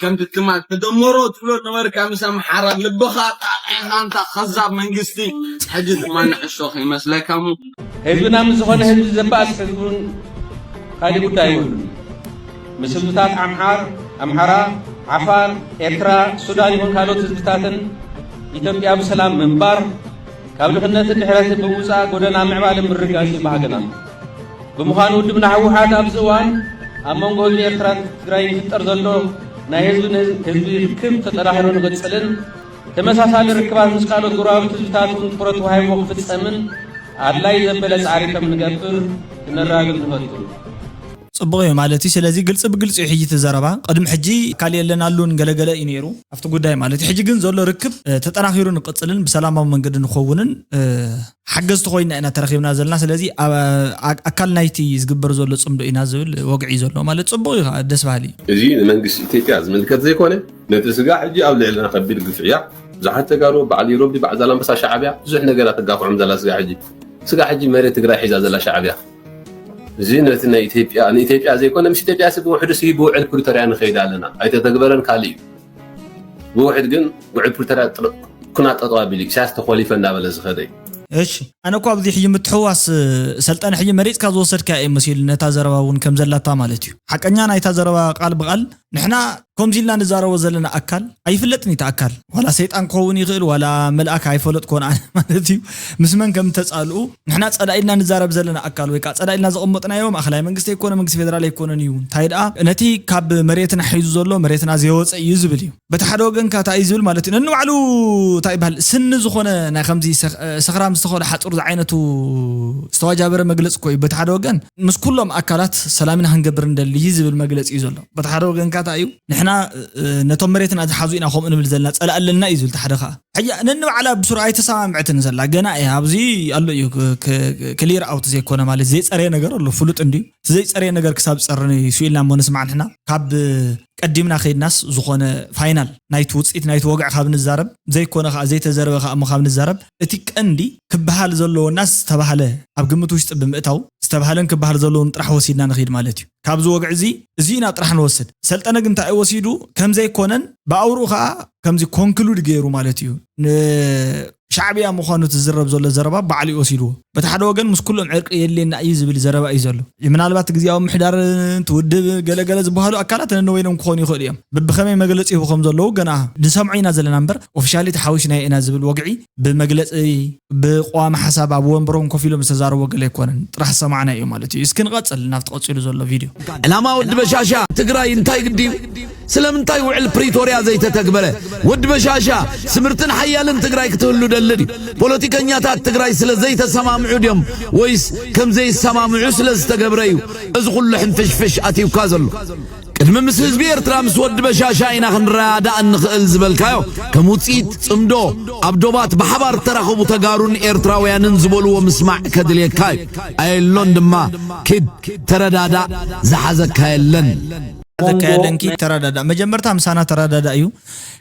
ከምቲ ትማል ተደመሮ ትብሎ ነበርካ ምስ ኣምሓራ ልብኻ ጣቂዕኻ ኣንታ ከዛብ መንግስቲ። ሕጂ ድማ ንዕሾ ከይመስለካ እሞ። ህዝብና ምስ ዝኾነ ህዝቢ ዘባእስ ህዝቡን ካሊእ ጉዳይ ይብሉን። ምስ ህዝብታት ኣምሓር፣ ኣምሓራ፣ ዓፋር፣ ኤርትራ፣ ሱዳን ይኹን ካልኦት ህዝብታትን ኢትዮጵያ ብሰላም ምንባር ካብ ድኽነትን ድሕረትን ብምውፃእ ጎደና ምዕባልን ምርግጋጽ እዩ ባህግና። ብምዃኑ ውድብና ህወሓት ኣብዚ እዋን ኣብ መንጎ ህዝቢ ኤርትራን ትግራይ ይፍጠር ዘሎ ናይ ህዝቢ ንህዝቢ ርክብ ተጠናኺሩ ንቕጽልን ተመሳሳሊ ርክባት ምስ ካልኦት ጎረባብቲ ህዝብታት እውን ትኹረት ተዋሂብዎ ክፍጸምን ኣድላይ ዘበለ ጻዕሪ ከም ንገብር ክነራግብ ንፈቱ። ጽቡቕ እዩ ማለት እዩ። ስለዚ ግልጺ ብግልጺ እዩ ሕጂ እቲ ዘረባ። ቅድሚ ሕጂ ካል የለን ኣሉን ገለገለ እዩ ነይሩ ኣብቲ ጉዳይ ማለት እዩ። ሕጂ ግን ዘሎ ርክብ ተጠናኺሩ ንቅጽልን ብሰላማዊ መንገዲ ንኸውንን ሓገዝቲ ኮይና ኢና ተረኺብና ዘለና። ስለዚ ኣካል ናይቲ ዝግበር ዘሎ ጽምዶ ኢና ዝብል ወግዒ ዘሎ ማለት ጽቡቕ እዩ፣ ደስ በሃሊ እዩ። እዚ ንመንግስቲ ኢትዮጵያ ዝምልከት ዘይኮነ ነቲ ስጋ ሕጂ ኣብ ልዕልና ከቢድ ግፍዕያ ብዙሓት ተጋሩ በዓል ኢሮቢ በዓል ዛላምበሳ ሻዕብያ ብዙሕ ነገራት ተጋፍዖም ዘላ ስጋ ሕጂ ስጋ ሕጂ መሬት ትግራይ ሒዛ ዘላ ሻዕብያ እዚ ነቲ ናይ ኢትዮጵያ ንኢትዮጵያ ዘይኮነ ምስ ኢትዮጵያ ሲ ብውሕዱ ሲ ብውዕል ፕሪቶርያ ንኸይድ ኣለና ኣይተተግበረን ካልእ እዩ። ብውሕድ ግን ውዕል ፕሪቶርያ ኩና ጠጠው ኣቢሉ ኢሳያስ ተኾሊፈ እንዳበለ ዝኸደ እዩ። እሺ ኣነ እኮ ኣብዚ ሕጂ ምትሕዋስ ሰልጠነ ሕጂ መሪፅካ ዝወሰድካ እየ መሲሉ ነታ ዘረባ እውን ከም ዘላታ ማለት እዩ። ሓቀኛ ናይታ ዘረባ ቃል ብቃል ንሕና ከምዚ ኢልና ንዛረቦ ዘለና ኣካል ኣይፍለጥን እዩ። እቲ ኣካል ዋላ ሰይጣን ክኸውን ይኽእል ዋላ መልኣክ ኣይፈለጥኩዎን ኣነ ማለት እዩ። ምስ መን ከም ተፃልኡ ንሕና ፀላኢልና ንዛረብ ዘለና ኣካል ወይ ከዓ ፀላኢልና ዘቐመጥናዮ ማእኸላይ መንግስቲ ኣይኮነ መንግስቲ ፌደራል ኣይኮነን እዩ። እንታይ ደኣ ነቲ ካብ መሬትና ሒዙ ዘሎ መሬትና ዘየወፀ እዩ ዝብል እዩ። በቲ ሓደ ወገን ከ እንታይ እዩ ዝብል ማለት እዩ ነንባዕሉ እንታይ ይበሃል ስኒ ዝኾነ ናይ ከምዚ ሰኽራም ዝተኸሉ ሓፁር ዝዓይነቱ ዝተዋጃበረ መግለፂ እኮ እዩ። በቲ ሓደ ወገን ምስ ኩሎም ኣካላት ሰላም ኢና ክንገብር ንደሊ ዝብል መግለፂ እዩ ዘሎ። በቲ ሓደ ወገን ከ እንታይ እዩ ንሕና ነቶም መሬትና ዝሓዙ ኢና ከምኡ ንብል ዘለና ፀላእ ኣለና እዩ ዝብል እቲ ሓደ ከዓ ሕጂ ነንባዕላ ብስሩ ኣይተሰማምዐትን ዘላ ገና እያ ኣብዚ ኣሎ እዩ ክሊር ኣውት ዘይኮነ ማለት ዘይፀረየ ነገር ኣሎ ፍሉጥ እንድዩ እቲ ዘይፀረየ ነገር ክሳብ ዝፀሪ ስኢልና እሞ ንስማዕ ንሕና ካብ ቀዲምና ከይድናስ ዝኾነ ፋይናል ናይቲ ውፅኢት ናይቲ ወግዒ ካብ ንዛረብ ዘይኮነ ከዓ ዘይተዘረበ ከዓ እሞ ካብ ንዛረብ እቲ ቀንዲ ክበሃል ዘለዎና ዝተባህለ ኣብ ግምት ውሽጢ ብምእታው ዝተባህለን ክበሃል ዘለዎም ጥራሕ ወሲድና ንኽይድ ማለት እዩ። ካብዚ ወግዒ እዚ እዚና ጥራሕ ንወስድ። ሰልጠነ ግን እንታይ ወሲዱ ከም ዘይኮነን ብኣውርኡ ከዓ ከምዚ ኮንክሉድ ገይሩ ማለት እዩ። ሻዕብያ ምዃኑ ትዝረብ ዘሎ ዘረባ ባዕሉ እዩ ወሲድዎ። በቲ ሓደ ወገን ምስ ኩሎም ዕርቂ የድልየና እዩ ዝብል ዘረባ እዩ ዘሎ። ምናልባት ግዜያዊ ምሕዳር ትውድብ ገለገለ ዝበሃሉ ኣካላት ነነወይኖም ክኾኑ ይኽእሉ እዮም። ብብኸመይ መግለፂ ይህቡ ከም ዘለዉ ገና ንሰምዖ ኢና ዘለና እምበር ኦፊሻሊ ተሓዊስናዮ ኢና ዝብል ወግዒ ብመግለፂ ብቋሚ ሓሳብ ኣብ ወንበሮም ኮፍ ኢሎም ዝተዛረቦ ገለ ኣይኮነን። ጥራሕ ዝሰማዕና እዩ ማለት እዩ። እስኪ ንቐፅል ናብቲ ቀፂሉ ዘሎ ቪድዮ። ዕላማ ወዲ በሻሻ ትግራይ እንታይ ግድዩ? ስለምንታይ ውዕል ፕሪቶርያ ዘይተተግበረ? ወዲ በሻሻ ስምርትን ሓያልን ትግራይ ክትህሉ ደሊ ድዩ? ፖለቲከኛታት ትግራይ ስለ ዘይተሰማምዑ ድዮም ወይስ ከም ዘይሰማምዑ ስለ ዝተገብረ እዩ እዚ ኩሉ ሕንፍሽፍሽ ኣትዩካ ዘሎ? ቅድሚ ምስ ህዝቢ ኤርትራ ምስ ወዲ በሻሻ ኢና ክንረዳዳእ እንኽእል ዝበልካዮ ከም ውፅኢት ፅምዶ ኣብ ዶባት ብሓባር እተራኸቡ ተጋሩን ኤርትራውያንን ዝበልዎ ምስማዕ ከድልየካ እዩ። ኣየሎን ድማ ኪድ ተረዳዳእ ዝሓዘካ የለን። ዘካየደን ኪድ ተረዳዳእ መጀመርታ ምሳና ተረዳዳእ እዩ።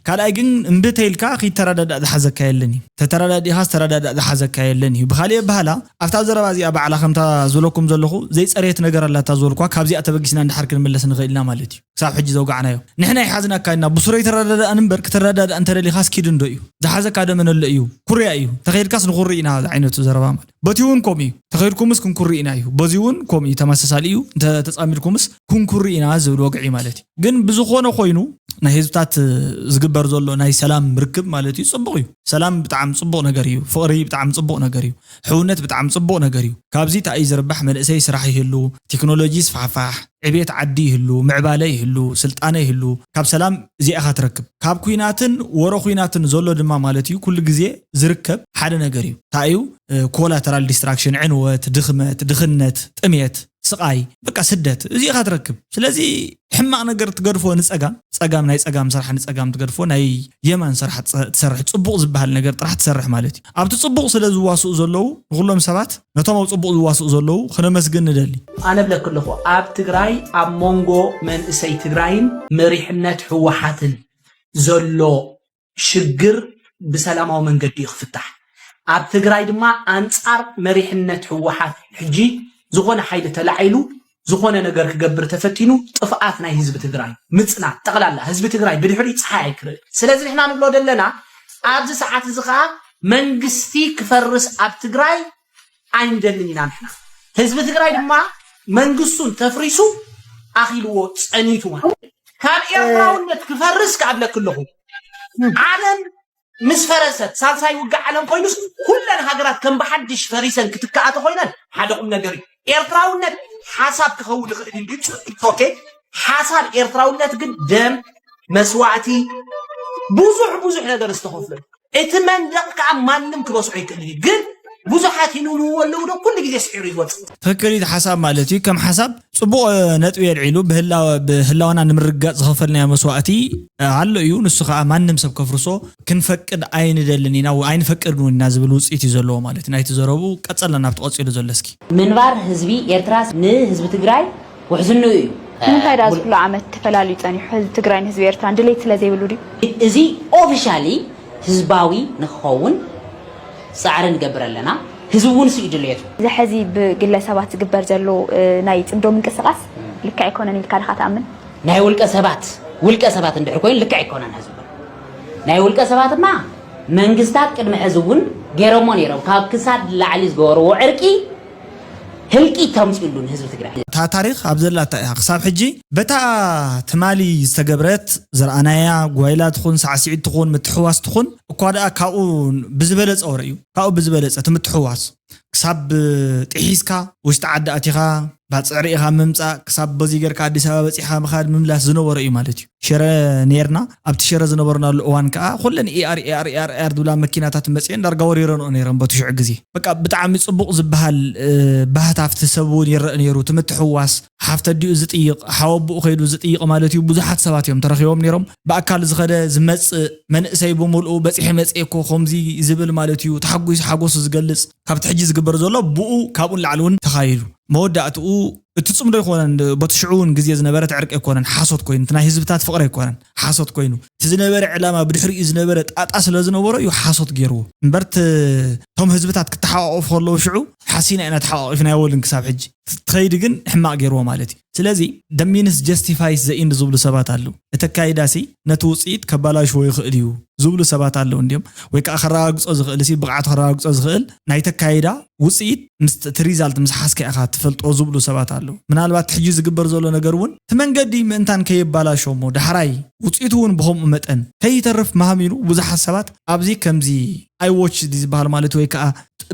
ካልኣይ ግን እምቢ ተይልካ ክይተረዳዳእ ዝሓዘካ የለን እዩ። ተተረዳዲእኻ ዝተረዳዳእ ዝሓዘካ የለን እዩ። ብኻሊእ ኣበሃላ ኣብታ ዘረባ እዚኣ ባዕላ ከምታ ዝበለኩም ዘለኹ ዘይፀርየት ነገር ኣላታ ዝበልኳ ካብዚኣ ተበጊስና እንድሓር ክንምለስ ንኽእል ኢና ማለት እዩ። ክሳብ ሕጂ ዘውጋዕናዮ ንሕና ይሓዝናካ ኢና። ብስሩ ኣይተረዳዳእን እምበር ክተረዳዳእ እንተደሊኻስ ኪድ እንዶ እዩ። ዝሓዘካ ደመነሎ እዩ። ኩርያ እዩ። ተኸይድካስ ንኹሪ ኢና ዝዓይነቱ ዘረባ ማለት በቲ እውን ከምኡ እዩ። ተኸይድኩምስ ክንኩሪ ኢና እዩ። በዚ እውን ከምኡ እዩ። ተመሳሳሊ እዩ። እንተ ተፃሚድኩምስ ክንኩሪ ኢና ዝብል ወግዒ ማለት እዩ። ግን ብዝኾነ ኮይኑ ናይ ህዝብታት ዝግበር ዘሎ ናይ ሰላም ርክብ ማለት እዩ ፅቡቕ እዩ። ሰላም ብጣዕሚ ፅቡቕ ነገር እዩ። ፍቕሪ ብጣዕሚ ፅቡቕ ነገር እዩ። ሕውነት ብጣዕሚ ፅቡቕ ነገር እዩ። ካብዚ እንታይ እዩ ዝርባሕ? መንእሰይ ስራሕ ይህሉ፣ ቴክኖሎጂ ይስፋሕፋሕ፣ ዕቤት ዓዲ ይህሉ፣ ምዕባለ ይህሉ፣ ስልጣነ ይህሉ። ካብ ሰላም እዚኣ ኢኻ ትረክብ። ካብ ኩናትን ወረ ኩናትን ዘሎ ድማ ማለት እዩ ኩሉ ግዜ ዝርከብ ሓደ ነገር እዩ። እንታይ እዩ? ኮላተራል ዲስትራክሽን፣ ዕንወት፣ ድኽመት፣ ድኽነት፣ ጥሜት፣ ስቓይ፣ በቃ ስደት፣ እዚ ኢኻ ትረክብ። ስለዚ ሕማቕ ነገር ትገድፎ ንፀጋም፣ ፀጋም ናይ ፀጋም ስራሕ ንፀጋም ትገድፎ፣ ናይ የማን ስራሕ ትፀ- ትሰርሕ፣ ፅቡቕ ዝበሃል ነገር ጥራሕ ትሰርሕ ማለት እዩ። ኣብቲ ፅቡቕ ስለ ዝዋስኡ ዘለዉ ንኩሎም ሰባት፣ ነቶም ኣብ ፅቡቕ ዝዋስኡ ዘለዉ ክነመስግን ንደሊ። ኣነ ብለክ ኣለኹ፣ ኣብ ትግራይ ኣብ መንጎ መንእሰይ ትግራይን መሪሕነት ህወሓትን ዘሎ ሽግር ብሰላማዊ መንገዲ እዩ ክፍታሕ። ኣብ ትግራይ ድማ ኣንጻር መሪሕነት ህወሓት ሕጂ ዝኾነ ሓይሊ ተላዒሉ ዝኾነ ነገር ክገብር ተፈቲኑ ጥፍኣት ናይ ህዝቢ ትግራይ ምጽናት ጠቕላላ ህዝቢ ትግራይ ብድሕሪ ፀሓይ ኣይክርእ። ስለዚ ንሕና ንብሎ ዘለና ኣብዚ ሰዓት እዚ ከዓ መንግስቲ ክፈርስ ኣብ ትግራይ ኣይንደልን ኢና ንሕና። ህዝቢ ትግራይ ድማ መንግስቱን ተፍሪሱ ኣኺልዎ ጸኒቱ ማለት እዩ። ካብ ኤርትራውነት ክፈርስ ክኣብለክ ኣለኹ። ዓለም ምስ ፈረሰት ሳልሳይ ውግእ ዓለም ኮይኑስ ኩለን ሃገራት ከም ብሓድሽ ፈሪሰን ክትከኣ ተኮይነን ሓደ ቁም ነገር እዩ። ኤርትራውነት ሓሳብ ክኸውን ይኽእል እንዲ ኦኬ። ሓሳብ ኤርትራውነት ግን ደም መስዋእቲ ብዙሕ ብዙሕ ነገር ዝተኸፍለ እቲ መንደቕ ከዓ ማንም ክበስዖ ይክእል እዩ። ግን ብዙሓት ይንውንዎ ኣለዉ ዶ ኩሉ ግዜ ስዒሩ ይወፅእ። ትክክል እዩ። ሓሳብ ማለት እዩ ከም ሓሳብ ፅቡቕ ነጥቢ የልዒሉ። ብህላወና ንምርጋፅ ዝኸፈልናዮ መስዋእቲ ኣሎ እዩ። ንሱ ከዓ ማንም ሰብ ከፍርሶ ክንፈቅድ ኣይንደልን ኢና፣ ኣይንፈቅድን እውን ኢና ዝብል ውፅኢት እዩ ዘለዎ ማለት እዩ። ናይቲ ዘረቡ ቀፀልና ናብቲ ቀፂሉ ዘሎ እስኪ። ምንባር ህዝቢ ኤርትራስ ንህዝቢ ትግራይ ውሕዝንኡ እዩ። ንምንታይ ደኣ ዝኩሉ ዓመት ተፈላልዩ ጸኒሑ? ህዝቢ ትግራይን ህዝቢ ኤርትራን ድሌት ስለ ዘይብሉ ድዩ? እዚ ኦፊሻሊ ህዝባዊ ንክኸውን ጻዕሪ ንገብር ኣለና። ህዝቢ እውን ስኡ ድሌቱ። እዚ ሕዚ ብግለሰባት ዝግበር ዘሎ ናይ ጽምዶ ምንቅስቃስ ልክዕ ኣይኮነን ኢልካ ዲኻ ትኣምን? ናይ ውልቀ ሰባት ውልቀ ሰባት እንድሕር ኮይኑ ልክዕ ኣይኮነን ህዝቢ ናይ ውልቀ ሰባትማ መንግስታት ቅድሚ ሕዚ እውን ገይሮሞ ነይሮም ካብ ክሳድ ላዕሊ ዝገበርዎ ዕርቂ ህልቂት ተምፅኡሉ ንህዝቢ ትግራይ። እታ ታሪኽ ኣብ ዘላታ እያ ክሳብ ሕጂ። በታ ትማሊ ዝተገብረት ዝረኣናያ ጓይላ ትኹን ሳዕስዒት ትኹን ምትሕዋስ ትኹን እኳ ደኣ ካብኡ ብዝበለፀ ወረ እዩ። ካብኡ ብዝበለፀ እቲ ምትሕዋስ ክሳብ ጥሒስካ ውሽጢ ዓዲ ኣቲኻ ባፅዕ ርኢኻ ምምፃእ ክሳብ በዚ ጌርካ ኣዲስ ኣበባ በፂኻ ምኻድ ምምላስ ዝነበረ እዩ ማለት እዩ። ሽረ ነርና ኣብቲ ሽረ ዝነበርናሉ እዋን ከዓ ኩለን ኤኣር ኤኣር ኤኣር ኤኣር ዝብላ መኪናታት መፅአን ዳርጋ ወሪረንኦ ነይረን በቲ ሽዑ ግዜ። በቃ ብጣዕሚ ፅቡቕ ዝበሃል ባህታ ኣብቲ ሰብ እውን ይረአ ነይሩ። እቲ ምትሕዋስ ሓፍቲ ኣዲኡ ዝጥይቕ ሓወብኡ ከይዱ ዝጥይቕ ማለት እዩ። ብዙሓት ሰባት እዮም ተረኺቦም ነይሮም። ብኣካል ዝኸደ ዝመፅእ መንእሰይ ብምልኡ በፂሐ መፅኤ እኮ ከምዚ ዝብል ማለት እዩ። ተሓጒሱ ሓጎሱ ዝገልፅ ካብቲ ሕጂ ዝግበር ዘሎ ብኡ ካብኡ ንላዕሊ እውን ተኻይዱ መወዳእትኡ እቲ ፅምዶ ኣይኮነን። በቲ ሽዑ እውን ግዜ ዝነበረ ትዕርቂ ኣይኮነን ሓሶት ኮይኑ እቲ ናይ ህዝብታት ፍቕሪ ኣይኮነን ሓሶት ኮይኑ እቲ ዝነበረ ዕላማ ብድሕሪኡ ዝነበረ ጣጣ ስለ ዝነበሮ እዩ ሓሶት ገይርዎ እምበር እቶም ህዝብታት ክተሓቋቆፉ ከለዉ ሽዑ ሓሲና ኢና ተሓቋቂፍና ኣይበሉን ክሳብ ሕጂ ትኸይድ ግን ሕማቕ ገይርዎ ማለት እዩ። ስለዚ the means justifies the end ዝብሉ ሰባት ኣለዉ። እቲ ኣካይዳሲ ነቲ ውፅኢት ከባላሽዎ ይኽእል እዩ ዝብሉ ሰባት ኣለዉ እንዲዮም። ወይ ከዓ ከረጋግፆ ዝኽእል ሲ ብቕዓቱ ከረጋግፆ ዝኽእል ናይቲ ኣካይዳ ውፅኢት ምስ እቲ ሪዛልት ምስ ሓዝካ ኢኻ ትፈልጦ ዝብሉ ሰባት ኣለዉ። ምናልባት ሕጂ ዝግበር ዘሎ ነገር እውን እቲ መንገዲ ምእንታን ከየባላሾ እሞ ዳሕራይ ውፅኢቱ እውን ብኸምኡ መጠን ከይተርፍ ማህሚኑ ብዙሓት ሰባት ኣብዚ ከምዚ ኣይዎች ዝበሃል ማለት ወይ ከዓ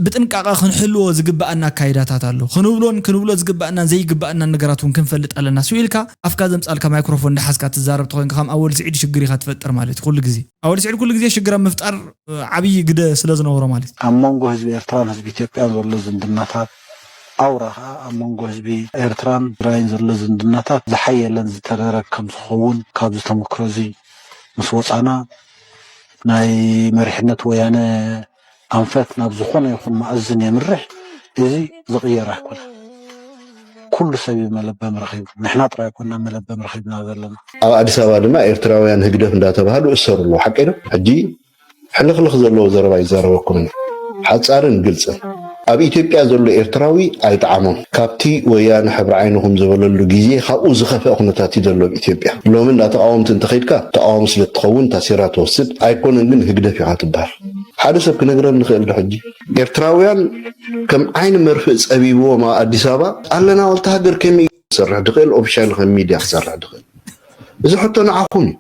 ብጥንቃቐ ክንሕልዎ ዝግበኣና ኣካይዳታት ኣሎ። ክንብሎን ክንብሎ ዝግበኣናን ዘይግበኣናን ነገራት እውን ክንፈልጥ ኣለና። ስኡ ኢልካ ኣፍካ ዘምፃልካ ማይክሮፎን እንዳሓዝካ ትዛረብ ተኾይንካ ከም ኣወል ስዒድ ሽግር ኢኻ ትፈጥር ማለት እዩ። ኩሉ ግዜ ኣወል ስዒድ ኩሉ ግዜ ሽግር ኣብ ምፍጣር ዓብዪ ግደ ስለ ዝነበሮ ማለት እዩ። ኣብ መንጎ ህዝቢ ኤርትራን ህዝቢ ኢትዮጵያን ዘሎ ዝምድናታት ኣውራ ከዓ ኣብ መንጎ ህዝቢ ኤርትራን ትግራይን ዘሎ ዝምድናታት ዝሓየለን ዝተደረግ ከም ዝኸውን ካብዚ ተመክሮ እዚ ምስ ወፃና ናይ መሪሕነት ወያነ ኣንፈት ናብ ዝኾነ ይኹን መኣዝን የምርሕ። እዚ ዝቕየር ኣይኮነን። ኩሉ ሰብ እዩ መለበም ረኺቡ። ንሕና ጥራይ ኮና መለበም ረኺብና ዘለና። ኣብ ኣዲስ ኣበባ ድማ ኤርትራውያን ህግደፍ እንዳተባሃሉ እሰሩ ኣለዉ። ሓቀይ ዶ? ሕጂ ሕልኽልኽ ዘለዎ ዘረባ ይዛረበኩም። ሓጻርን ግልጽን። ኣብ ኢትዮጵያ ዘሎ ኤርትራዊ ኣይጠዓሞም። ካብቲ ወያነ ሕብሪ ዓይንኹም ዝበለሉ ግዜ ካብኡ ዝኸፍአ ኩነታት እዩ ዘሎ ኣብ ኢትዮጵያ። ሎሚ እንዳ ተቃወምቲ እንተኸይድካ ተቃዋሚ ስለ ትኸውን ታሲራ ትወስድ ኣይኮነን፣ ግን ህግደፍ ኢኻ ትበሃል። ሓደ ሰብ ክነግረኒ ንኽእል ዶ ሕጂ? ኤርትራውያን ከም ዓይኒ መርፍእ ጸቢብዎም ኣብ ኣዲስ ኣበባ ኣለና ዋልታ ሃገር ከመይ እዩ ክሰርሕ ድኽእል? ኦፊሻል ከም ሚድያ ክሰርሕ ድኽእል? እዚ ሕቶ ንዓኹም እዩ።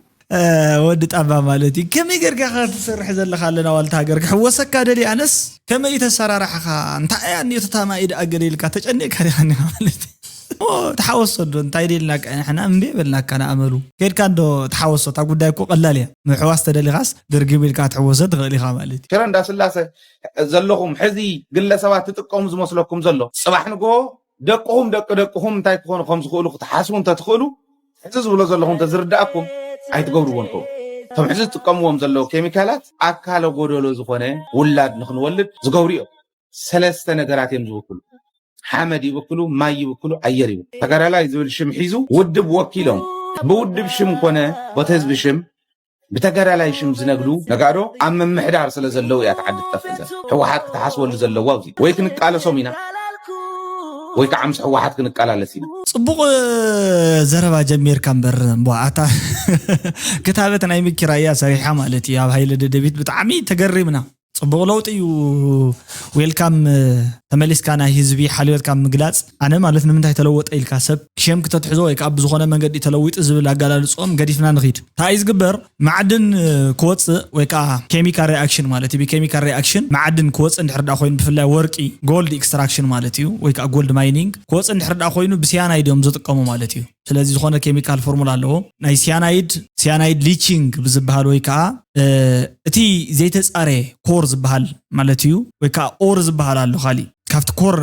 ወዲ ጣባ ማለት እዩ። ከመይ ጌርካ ኢኻ ትሰርሕ ዘለኻ ኣለና ዋልታ ሃገር ክሕወሰካ ደልየ ኣነስ ከመይ እዩ ተሰራርሓኻ እንታይ እያ እኒኦ ተታማ ኢድ ኣገደ ኢልካ ተጨኒቕካ ዲኻ እኒኻ ማለት እዩ። እሞ ተሓወሶ ዶ እንታይ ደልናካ ንሕና እምቢ በልናካ ንኣመሉ ከድካ እንዶ ተሓወሶ እታ ጉዳይ እኮ ቀላል እያ። ምሕዋስ ተደሊኻስ ድርግም ኢልካ ትሕወሶ ትኽእል ኢኻ ማለት እዩ። ሽረ እንዳስላሰ ዘለኹም ሕዚ ግለሰባት ትጥቀሙ ዝመስለኩም ዘሎ ጽባሕ ንግሆ ደቅኹም ደቂ ደቅኹም እንታይ ክኾኑ ከም ዝኽእሉ ክትሓስቡ እንተትኽእሉ ሕዚ ዝብሎ ዘለኹ እንተዝርዳእኩም ኣይትገብርዎን ከው እቶም ሕዚ ዝጥቀምዎም ዘለዉ ኬሚካላት ኣካለ ጎደሎ ዝኾነ ውላድ ንክንወልድ ዝገብሩ እዮም። ሰለስተ ነገራት እዮም ዝውክሉ። ሓመድ ይብክሉ፣ ማይ ይብክሉ፣ ኣየር ይብክሉ። ተጋዳላይ ዝብል ሽም ሒዙ ውድብ ወኪሎም ብውድብ ሽም ኮነ ቦቲ ህዝቢ ሽም ብተጋዳላይ ሽም ዝነግዱ ነጋዶ ኣብ ምምሕዳር ስለ ዘለዉ እያ ተዓዲ ትጠፍእ ዘላ። ህወሓት ክትሓስበሉ ዘለዋ ኣብዚ ወይ ክንቃለሶም ኢና ወይ ከዓ ምስ ህወሓት ክንቃላለስ ኢና። ፅቡቕ ዘረባ ጀሚርካ እምበር እምቧ ኣታ ክታበት ናይ ምኪራያ ሰሪሓ ማለት እዩ ኣብ ሃይለ ደደቢት ብጣዕሚ ተገሪምና። ፅቡቕ ለውጢ እዩ። ዌልካም ተመሊስካ ናይ ህዝቢ ሓልዮት ካብ ምግላፅ ኣነ ማለት ንምንታይ ተለወጠ ኢልካ ሰብ ክሸም ክተትሕዞ ወይ ከዓ ብዝኾነ መንገዲ ተለዊጡ ዝብል ኣጋላልፅኦም ገዲፍና ንኺድ እንታይ እዩ ዝግበር? ማዕድን ክወፅእ ወይ ከዓ ኬሚካል ሪኣክሽን ማለት እዩ ብኬሚካል ሪኣክሽን ማዕድን ክወፅእ እንድሕር ዳ ኮይኑ ብፍላይ ወርቂ ጎልድ ኤክስትራክሽን ማለት እዩ ወይ ከዓ ጎልድ ማይኒንግ ክወፅእ እንድሕር ዳ ኮይኑ ብሲያናይድ እዮም ዝጥቀሙ ማለት እዩ። ስለዚ ዝኾነ ኬሚካል ፎርሙላ ኣለዎ ናይ ሲያናይድ ሲያናይድ ሊቺንግ ብዝበሃል ወይ ከዓ እቲ ዘይተፃረ ኮር ዝበሃል ማለት እዩ ወይ ከዓ ኦር ዝበሃል ኣሎ ካሊእ ካብቲ ኮር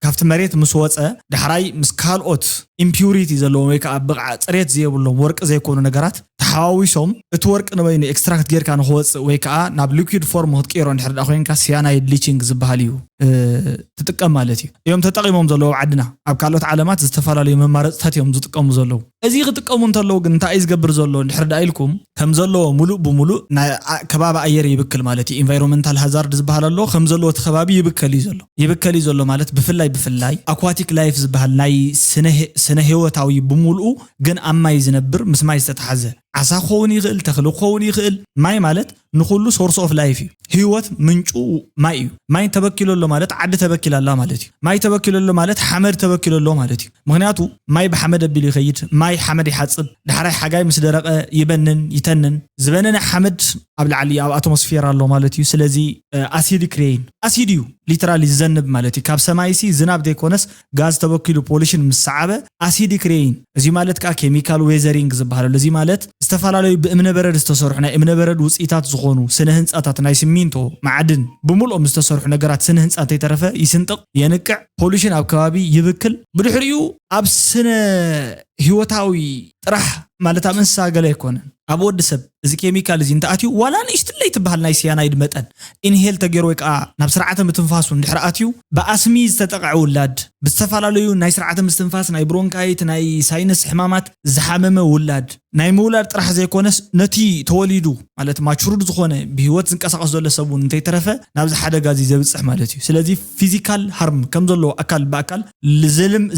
ካብቲ መሬት ምስ ወፀ ዳሕራይ ምስ ካልኦት ኢምፒውሪቲ ዘለዎም ወይ ከዓ ብቕዓ ፅሬት ዘየብሎም ወርቂ ዘይኮኑ ነገራት ተሓዋዊሶም እቲ ወርቂ ንበይኑ ኤክስትራክት ጌርካ ንክወፅእ ወይ ከዓ ናብ ሊኩድ ፎርም ክትቅይሮ እንድሕር ዳ ኮይንካ ሲያናይድ ሊቺንግ ዝበሃል እዩ ትጥቀም ማለት እዩ እዮም ተጠቂሞም ዘለዉ ኣብ ዓድና ኣብ ካልኦት ዓለማት ዝተፈላለዩ መማረፅታት እዮም ዝጥቀሙ ዘለዉ እዚ ክጥቀሙ እንተለዉ ግን እንታይ እዩ ዝገብር ዘሎ እንድሕር ዳ ኢልኩም ከም ዘለዎ ሙሉእ ብሙሉእ ከባቢ ኣየር ይብክል ማለት እዩ ኢንቫይሮንመንታል ሃዛርድ ዝበሃል ኣሎ ከም ዘለዎ እቲ ከባቢ ይብከል እዩ ዘሎ ይብከል እዩ ዘሎ ማለት ብፍላይ ብፍላይ ኣኳቲክ ላይፍ ዝበሃል ናይ ስነ ህይወታዊ ብሙሉኡ ግን ኣብ ማይ ዝነብር ምስ ማይ ዝተተሓዘ ዓሳ ክኸውን ይኽእል ተኽሊ ክኸውን ይኽእል ማይ ማለት ንኹሉ ሶርስ ኦፍ ላይፍ እዩ ህይወት ምንጩ ማይ እዩ ማይ ተበኪሉ ኣሎ ማለት ዓዲ ተበኪላ ኣላ ማለት እዩ ማይ ተበኪሉ ኣሎ ማለት ሓመድ ተበኪሉ ኣሎ ማለት እዩ ምኽንያቱ ማይ ብሓመድ ኣቢሉ ይኸይድ ማይ ሓመድ ይሓፅብ ዳሕራይ ሓጋይ ምስ ደረቐ ይበንን ይተንን ዝበነነ ሓመድ ኣብ ላዕሊ ኣብ ኣትሞስፌር ኣሎ ማለት እዩ ስለዚ ኣሲዲክ ሬይን ኣሲድ እዩ ሊትራሊ ዝዘንብ ማለት እዩ ካብ ሰማይ ሲ ዝናብ ዘይኮነስ ጋዝ ተበኪሉ ፖሊሽን ምስ ሰዓበ ኣሲዲክ ሬይን እዚ ማለት ከዓ ኬሚካል ዌዘሪንግ ዝበሃለሉ እዚ ማለት ዝተፈላለዩ ብእምነበረድ ዝተሰርሑ ናይ እምነበረድ ውፅኢታት ዝኾኑ ስነ ህንፃታት ናይ ሲሚንቶ ማዕድን ብምልኦም ዝተሰርሑ ነገራት ስነ ህንፃ እንተይተረፈ ይስንጥቕ የንቅዕ ፖሊሽን ኣብ ከባቢ ይብክል ብድሕሪኡ ኣብ ስነ ህይወታዊ ጥራሕ ማለት ኣብ እንስሳ ገለ ኣይኮነን ኣብ ወዲ ሰብ እዚ ኬሚካል እዚ እንተኣትዩ ዋላ ንእሽትለይ ትበሃል ናይ ሲያናይድ መጠን ኢንሄል ተገይሩ ወይ ከዓ ናብ ስርዓተ ምትንፋሱ እንድሕር ኣትዩ ብኣስሚ ዝተጠቕዐ ውላድ ብዝተፈላለዩ ናይ ስርዓተ ምስትንፋስ ናይ ብሮንካይት ናይ ሳይነስ ሕማማት ዝሓመመ ውላድ ናይ ምውላድ ጥራሕ ዘይኮነስ ነቲ ተወሊዱ ማለት ማቹሩድ ዝኾነ ብህይወት ዝንቀሳቀስ ዘሎ ሰብ እውን እንተይተረፈ ናብዚ ሓደጋ እዚ ዘብፅሕ ማለት እዩ ስለዚ ፊዚካል ሃርም ከም ዘለዎ ኣካል ብኣካል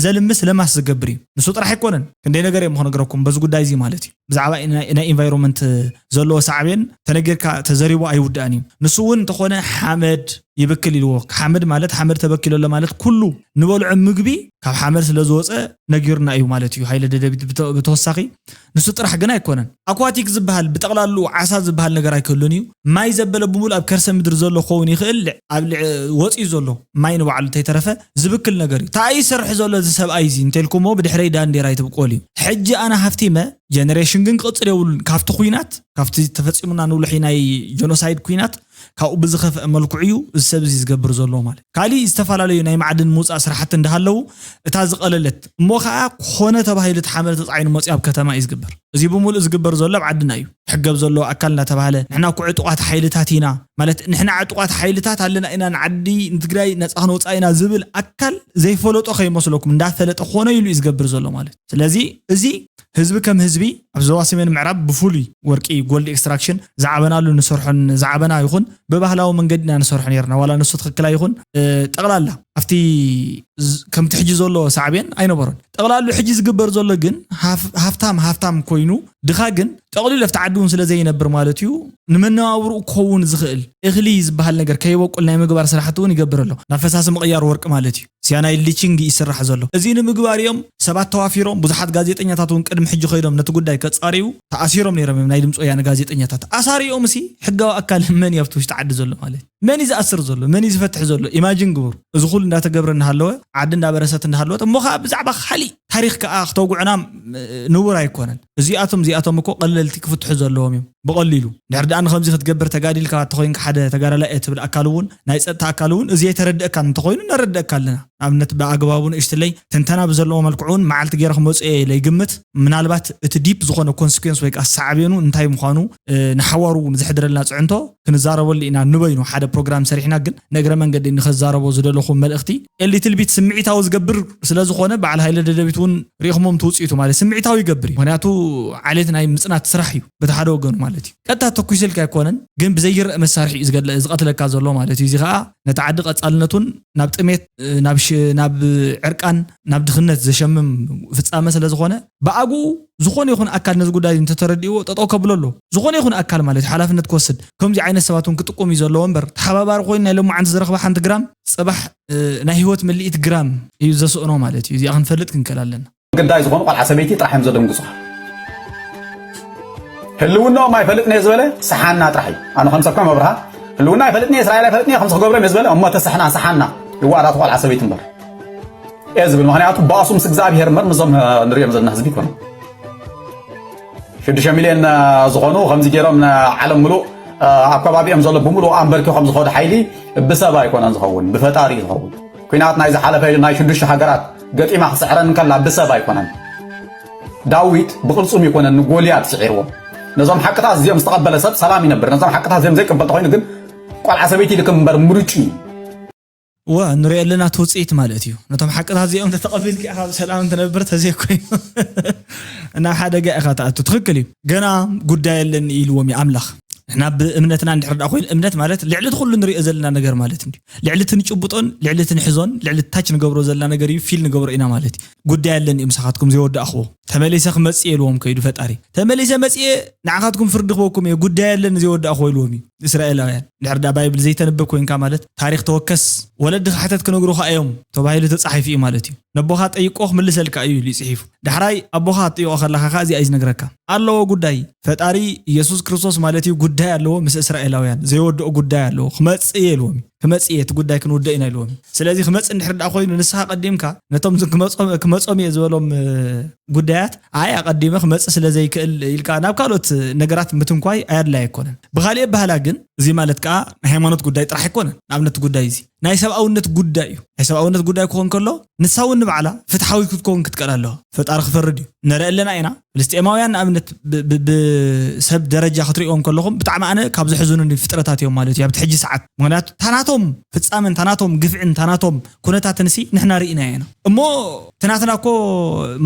ዘልምስ ለማስ ዝገብር እዩ ንሱ ጥራሕ ኣይኮነን ክንደይ ነገር እዮም ክነግረኩም በዚ ጉዳይ እዚ ማለት እዩ ብዛዕባ ናይ ኢንቫይሮንመንት ዘለዎ ሳዕቤን ተነጊርካ ተዘሪቡ ኣይውዳእን እዩ ንሱ እውን እንተኾነ ሓመድ ይብክል ኢልዎ ሓመድ ማለት ሓመድ ተበኪሉ ኣሎ ማለት ኩሉ ንበልዖ ምግቢ ካብ ሓመድ ስለ ዝወፀ ነጊሩና እዩ ማለት እዩ ሃይለ ደደቢት ብተወሳኺ ንሱ ጥራሕ ግን ኣይኮነን ኣኳቲክ ዝበሃል ብጠቕላሉ ዓሳ ዝበሃል ነገር ኣይክህሉን እዩ ማይ ዘበለ ብምሉእ ኣብ ከርሰ ምድሪ ዘሎ ክኸውን ይኽእል ኣብ ወፂኡ ዘሎ ማይ ንባዕሉ እንተይተረፈ ዝብክል ነገር እዩ እንታይ ይሰርሕ ዘሎ እዚ ሰብኣይ እዚ እንተልኩሞ ብድሕረይ ዳንዴራ ይትብቆል እዩ ሕጂ ኣነ ሃፍቲመ ጀነሬሽን ግን ክቕፅል የብሉን ካብቲ ኩናት ካብቲ ተፈፂሙና ንብሎ ናይ ጀኖሳይድ ኩናት ካብኡ ብዝኸፍአ መልክዑ እዩ እዚ ሰብ እዚ ዝገብር ዘሎ ማለት ካሊእ ዝተፈላለዩ ናይ ማዕድን ምውፃእ ስራሕቲ እንዳሃለዉ እታ ዝቐለለት እሞ ከዓ ኮነ ተባሂሉ እቲ ሓመድ ተፃዒኑ መፅኡ ኣብ ከተማ እዩ ዝግበር እዚ ብምሉእ ዝግበር ዘሎ ኣብ ዓድና እዩ ክሕገብ ዘለዎ ኣካል እናተባህለ፣ ንሕና እኮ ዕጡቓት ሓይልታት ኢና፣ ማለት ንሕና ዕጡቓት ሓይልታት ኣለና ኢና፣ ንዓዲ ንትግራይ ነፃ ክነውፃ ኢና ዝብል ኣካል ዘይፈለጦ ከይመስለኩም፣ እንዳፈለጠ ኮነ ኢሉ እዩ ዝገብር ዘሎ ማለት እዩ። ስለዚ እዚ ህዝቢ ከም ህዝቢ ኣብ ዞባ ሰሜን ምዕራብ ብፍሉይ ወርቂ፣ ጎልድ ኤክስትራክሽን ዝዓበናሉ ንሰርሖን ዝዓበና ይኹን ብባህላዊ መንገዲ ኢና ንሰርሖ ነርና። ዋላ ንሱ ትኽክል ኣይኹን፣ እ፣ ጠቕላላ ኣብቲ ዝ-፣ ከምቲ ሕጂ ዘሎ ሳዕቤን ኣይነበሮን። ጠቕላሉ ሕጂ ዝግበር ዘሎ ግን ሃፍ-፣ ሃፍታም ሃፍታም ኮይኑ፣ ድኻ ግን ጠቕሊሉ ኣብቲ ዓዲ እውን ስለ ዘይነብር ማለት እዩ፣ ንመነባብርኡ ክኸውን ዝኽእል እኽሊ ዝበሃል ነገር ከይበቁል ናይ ምግባር ስራሕቲ እውን ይገብር ኣሎ። ናብ ፈሳሲ ምቕያር ወርቂ ማለት እዩ። ሲያናይድ ሊቺንግ ይስራሕ ዘሎ። እዚ ንምግባር እዮም ሰባት ተዋፊሮም። ብዙሓት ጋዜጠኛታት እውን ቅድሚ ሕጂ ከይዶም ነቲ ጉዳይ ከጻርዩ ተኣሲሮም ነይሮም እዮም፣ ናይ ድምፂ ወያነ ጋዜጠኛታት። ኣሳሪኦም ሲ ሕጋዊ ኣካል መን እዩ ኣብቲ ውሽጢ ዓዲ ዘሎ ማለት እዩ? መን እዩ ዝኣስር ዘሎ? መን እዩ ዝፈትሕ ዘሎ? ኢማጂን ግበሩ። እዚ ኩሉ እንዳተገብረ እናሃለወ፣ ዓዲ እንዳበረሰት እንዳሃለወት፣ እሞ ከዓ ብዛዕባ ካሊእ ታሪኽ ከዓ ክተውግዑና፣ እ፣ ንቡር ኣይኮነን። እዚኣቶም፣ እዚኣቶም እኮ ቀለልቲ ክፍትሑ ዘለዎም እዮም። ብቐሊሉ። ድሕሪ ደኣ ንኸምዚ ክትገብር ተጋዲልካ እንተኾይንካ፣ ሓደ ተጋዳላይ እየ ትብል ኣካል እውን፣ ናይ ጸጥታ ኣካል እውን፣ እዚ የተረድአካ እንተኾይኑ ነረድአካ ኣለና። ንኣብነት ብኣግባቡ ንእሽትለይ ትንተና ብዘለዎ መልክዑን መዓልቲ ገይረ ክመጽኦ እየ ኢለ ይግምት። ምናልባት እቲ ዲፕ ዝኾነ ኮንስኩዌንስ ወይ ከዓ ሳዕቤኑ እንታይ ምዃኑ፣ እ፣ ንሓዋሩ እውን ዘሕድረልና ጽዕንቶ ክንዛረበሉ ኢና። ንበይኑ ሓደ ፕሮግራም ሰሪሕና፣ ግን ንእግረ መንገዲ ንኸዛረቦ ዝደለኹ መልእኽቲ፣ ኤሊትል ቢት ስምዒታዊ ዝገብር ስለ ዝኾነ፣ በዓል ሃይለ ደደቢት እውን ሪእኹሞም ትውፅኢቱ ማለት ስምዒታዊ ይገብር እዩ። ምኽንያቱ ዓሌት ናይ ምጽናት ስራሕ እዩ በቲ ሓደ ወገኑ ማለት እዩ። ቀጥታ ተኩስልካ ኣይኮነን፣ ግን ብዘይረእ መሳርሒ እዩ ዝገለ-፣ ዝቐትለካ ዘሎ ማለት እዩ። እዚ ከዓ ነቲ ዓዲ ቀጻልነቱን ናብ ጥሜት፣ ናብ ሽ-፣ ናብ ዕርቃን፣ ናብ ድኽነት ዘሸምም ፍጻመ ስለ ዝኾነ፣ ብኣግኡ ዝኾነ ይኹን ኣካል ነዚ ጉዳይ እንተተረዲእዎ ጠጠው ከብሎ ኣሎ። ዝኾነ ይኹን ኣካል ማለት እዩ ሓላፍነት ክወስድ፣ ከምዚ ዓይነት ሰባት እውን ክጥቁም እዩ ዘለዎ እምበር፣ ተሓባባሪ ኮይኑ ናይ ሎማዓንቲ ዝረኽባ ሓንቲ ግራም፣ ጽባሕ፣ እ፣ ናይ ህይወት ምልኢት ግራም እዩ ዘስእኖ ማለት እዩ። እዚኣ ክንፈልጥ ክንክእል ኣለና። ግዳይ ዝኾኑ ቆልዓ ሰበይቲ ጥራሕ እዮም ዘደንግጹኻ። ህልውናኦም ኣይፈልጥን እየ ዝበለ ሰሓና ጥራሕ እዩ። ኣነ ከም ሰብ ከም ኣብርሃ ህልውና ኣይፈልጥን እየ፣ እስራኤል ኣይፈልጥን እየ፣ ከምዚ ክገብሮም እየ ዝበለ፣ እሞ ተሰሕና ሰሓና ይዋኣላት ቆልዓ ሰበይቲ እምበር እየ ዝብል። ምኽንያቱ ባእሱ ምስ እግዚኣብሄር እምበር ምስዞም፣ እ፣ ንሪኦም ዘለና ህዝቢ ይኮኑ። ሽዱሽተ ሚልዮን፣ እ፣ ዝኾኑ ከምዚ ገይሮም ንዓለም ምሉእ፣ እ፣ ኣብ ከባቢኦም ዘሎ ብምሉእ ኣንበርኪኾም ዝኾኑ ሓይሊ ብሰብ ኣይኮነን ዝኸውን፣ ብፈጣሪ እዩ ዝኸውን። ኲናት ናይ ዝሓለፈ ናይ ሽዱሽተ ሃገራት ገጢማ ክስዕረን እንከላ ብሰብ ኣይኮነን። ዳዊት ብቕልጹም ኣይኮነን ንጎልያድ ስዒርዎ። ነዞም ሓቅታት እዚኦም ዝተቐበለ ሰብ ሰላም ይነብር። ነዞም ሓቅታት እዚኦም ዘይቅበል ተኾይኑ ግን ቆልዓ ሰበይቲ ይልክም እምበር ምርጩ እዩ። እወ፣ ንሪኦ ኣለና እቲ ውፅኢት ማለት እዩ። ነቶም ሓቅታት እዚኦም ተተቐቢልካ ኢኻ ብሰላም ትነብር፣ ተዘይኮይኑ ናብ ሓደጋ ኢኻ ትኣቱ። ትኽክል እዩ። ገና ጉዳይ ኣለኒ ኢልዎም እዩ ኣምላኽ። ንሕና ብእምነትና እንድሕር ደኣ ኮይኑ፣ እምነት ማለት ልዕሊ እቲ ኩሉ ንሪኦ ዘለና ነገር ማለት እንድዩ። ልዕሊ እቲ ንጭብጦን ልዕሊ እቲ ንሕዞን ልዕሊ እቲ ታች ንገብሮ ዘለና ነገር እዩ፣ ፊል ንገብሮ ኢና ማለት እዩ። ጉዳይ ኣለኒ እዩ ምሳኻትኩም ዘይወዳእኽዎ። ተመሊሰ ክመጽእ እየ ኢልዎም ከይዱ ፈጣሪ። ተመሊሰ መጽኤ ንዓኻትኩም ፍርዲ ክበኩም እየ፣ ጉዳይ ኣለኒ ዘይወዳእኽዎ ኢልዎም እዩ እስራኤላውያን። ድሕሪ ዳ ባይብል ዘይተንብብ ኮይንካ ማለት ታሪኽ ተወከስ፣ ወለድኻ ሕተት ክነግሩኻ እዮም ተባሂሉ ተጻሒፉ እዩ ማለት እዩ። ነቦኻ ጠይቆ ክምልሰልካ እዩ ኢሉ እዩ ጽሒፉ። ዳሕራይ ኣቦኻ ክትጥይቆ ከለኻ ከኣ እዚኣ እዩ ዝነግረካ። ኣለዎ ጉዳይ። ፈጣሪ ኢየሱስ ክርስቶስ ማለት እዩ ጉዳይ ኣለዎ ምስ እስራኤላውያን። ዘይወድኦ ጉዳይ ኣለዎ። ክመጽእ እየ ኢልዎም እዩ። ክመጽእ እየ፣ እቲ ጉዳይ ክንውድእ ኢና ኢልዎም እዩ። ስለዚ ክመጽእ እንድሕር ደኣ ኮይኑ ንስኻ ቀዲምካ ነቶም ዝ-፣ ክመጾም፣ ክመጾም እየ ዝበሎም፣ እ፣ ጉዳያት ኣይ ኣቐዲመ ክመጽእ ስለ ዘይክእል ኢልካ ናብ ካልኦት ነገራት ምትንኳይ ኣየድላይ ኣይኮነን። ብኻልእ ኣበሃህላ ግን እዚ ማለት ከኣ ናይ ሃይማኖት ጉዳይ ጥራሕ ኣይኮነን። ንኣብነት እቲ ጉዳይ እዚ ናይ ሰብኣውነት ጉዳይ እዩ። ናይ ሰብኣውነት ጉዳይ ክኾን ከሎ ንሳ እውን ንባዕላ ፍትሓዊት ክትከውን ክትቀል ኣለዋ። ፈጣሪ ክፈርድ እዩ። ንርኢ ኣለና ኢና። ፍልስጤማውያን ንኣብነት ብ-፣ ብ-፣ ብሰብ ደረጃ ክትሪእዎም ከለኹም ብጣዕሚ ኣነ ካብ ዘሕዝኑኒ ፍጥረታት እዮም ማለት እዩ ኣብቲ ሕጂ ሰዓት። ምኽንያቱ እታ ናቶም ፍጻመን እታ ናቶም ግፍዕን እታ ናቶም ኩነታትን ሲ ንሕና ርኢናዮ ኢና። እሞ እቲ ናትና እኮ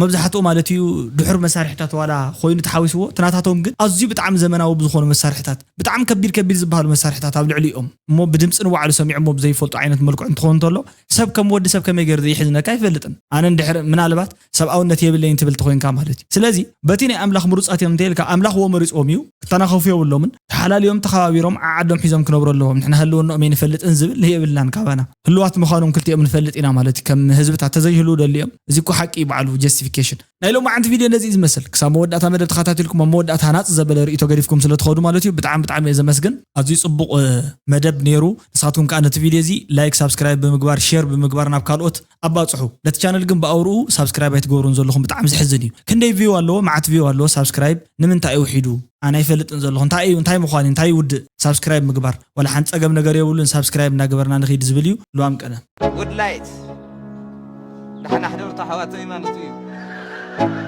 መብዛሕትኡ ማለት እዩ ድሑር መሳርሒታት ዋላ ኮይኑ ተሓዊስዎ፣ እቲ ናታቶም ግን ኣዝዩ ብጣዕሚ ዘመናዊ ብዝኾኑ መሳርሒታት፣ ብጣዕሚ ከቢድ ከቢድ ዝበሃሉ መሳርሒታት ኣብ ልዕሊኦም፣ እሞ ብድምፂ ንባዕሉ ሰሚዖሞ ብዘይፈልጡ ዓይነት መልክዑ እንትኸውን እንተሎ፣ ሰብ ከም ወዲ ሰብ ከመይ ገይሩ ዘይሕዝነካ ኣይፈልጥን። ኣነ እንድሕር ምናልባት ሰብኣውነት የብለይን ትብል ተኾይንካ ማለት እዩ። ስለዚ በቲ ናይ ኣምላኽ ምሩጻት እዮም እንተኢልካ፣ ኣምላኽ እዎ መሪጽዎም እዩ፣ ክተናኸፉ የብሎምን። ተሓላልዮም ተኸባቢሮም ዓዓዶም ሒዞም ክነብሩ ኣለዎም። ንሕና ህልውናኦም ኣይንፈልጥን ዝብል የብልናን ካባና። ህልዋት ምዃኖም ክልቲኦም ንፈልጥ ኢና ማለት እዩ። ከም ህዝብታት ተዘይህልው ደልዮም። እዚ እኮ ሓቂ እዩ ባዕሉ ጀስቲፊኬሽን። ናይ ሎማዓንቲ ቪድዮ ነዚ እዩ ዝመስል። ክሳብ መወዳእታ መደብ ተኸታቲልኩም ኣብ መወዳእታ ሃናጺ ዘበለ ርእይቶ ገዲፍኩም ስለ ትኸዱ ማለት እዩ። ብጣዕሚ ብጣዕሚ እየ ዘመስግን። ኣዝዩ ጽቡቕ፣ እ፣ መደብ ነይሩ። ንስኻትኩም ከኣ ነቲ ቪድዮ እዚ ላይክ፣ ሳብስክራይብ ብምግባር፣ ሼር ብምግባር ናብ ካልኦት ኣባጽሑ። ነቲ ቻነል ግን ብኣውርኡ ሳብስክራይብ ኣይትገብሩን ዘለኹም፣ ብጣዕሚ ዘሕዝን እዩ። ክንደይ ቪው ኣለዎ? መዓት ቪው ኣለዎ። ሳብስክራይብ ንምንታይ እዩ ውሒዱ? ኣነ ኣይፈልጥን ዘለኹ። እንታይ እዩ? እንታይ ምዃን እዩ? እንታይ ይውድእ? ሳብስክራይብ ምግባር ዋላ ሓንቲ ጸገም ነገር የብሉን። ሳብስክራይብ እናገበርና ንኺድ ዝብል እዩ። ልዋም ቀነ። ጉድ ላይት። ደሓን ኣሕደሩ ኣሕዋተይ ማለት እዩ።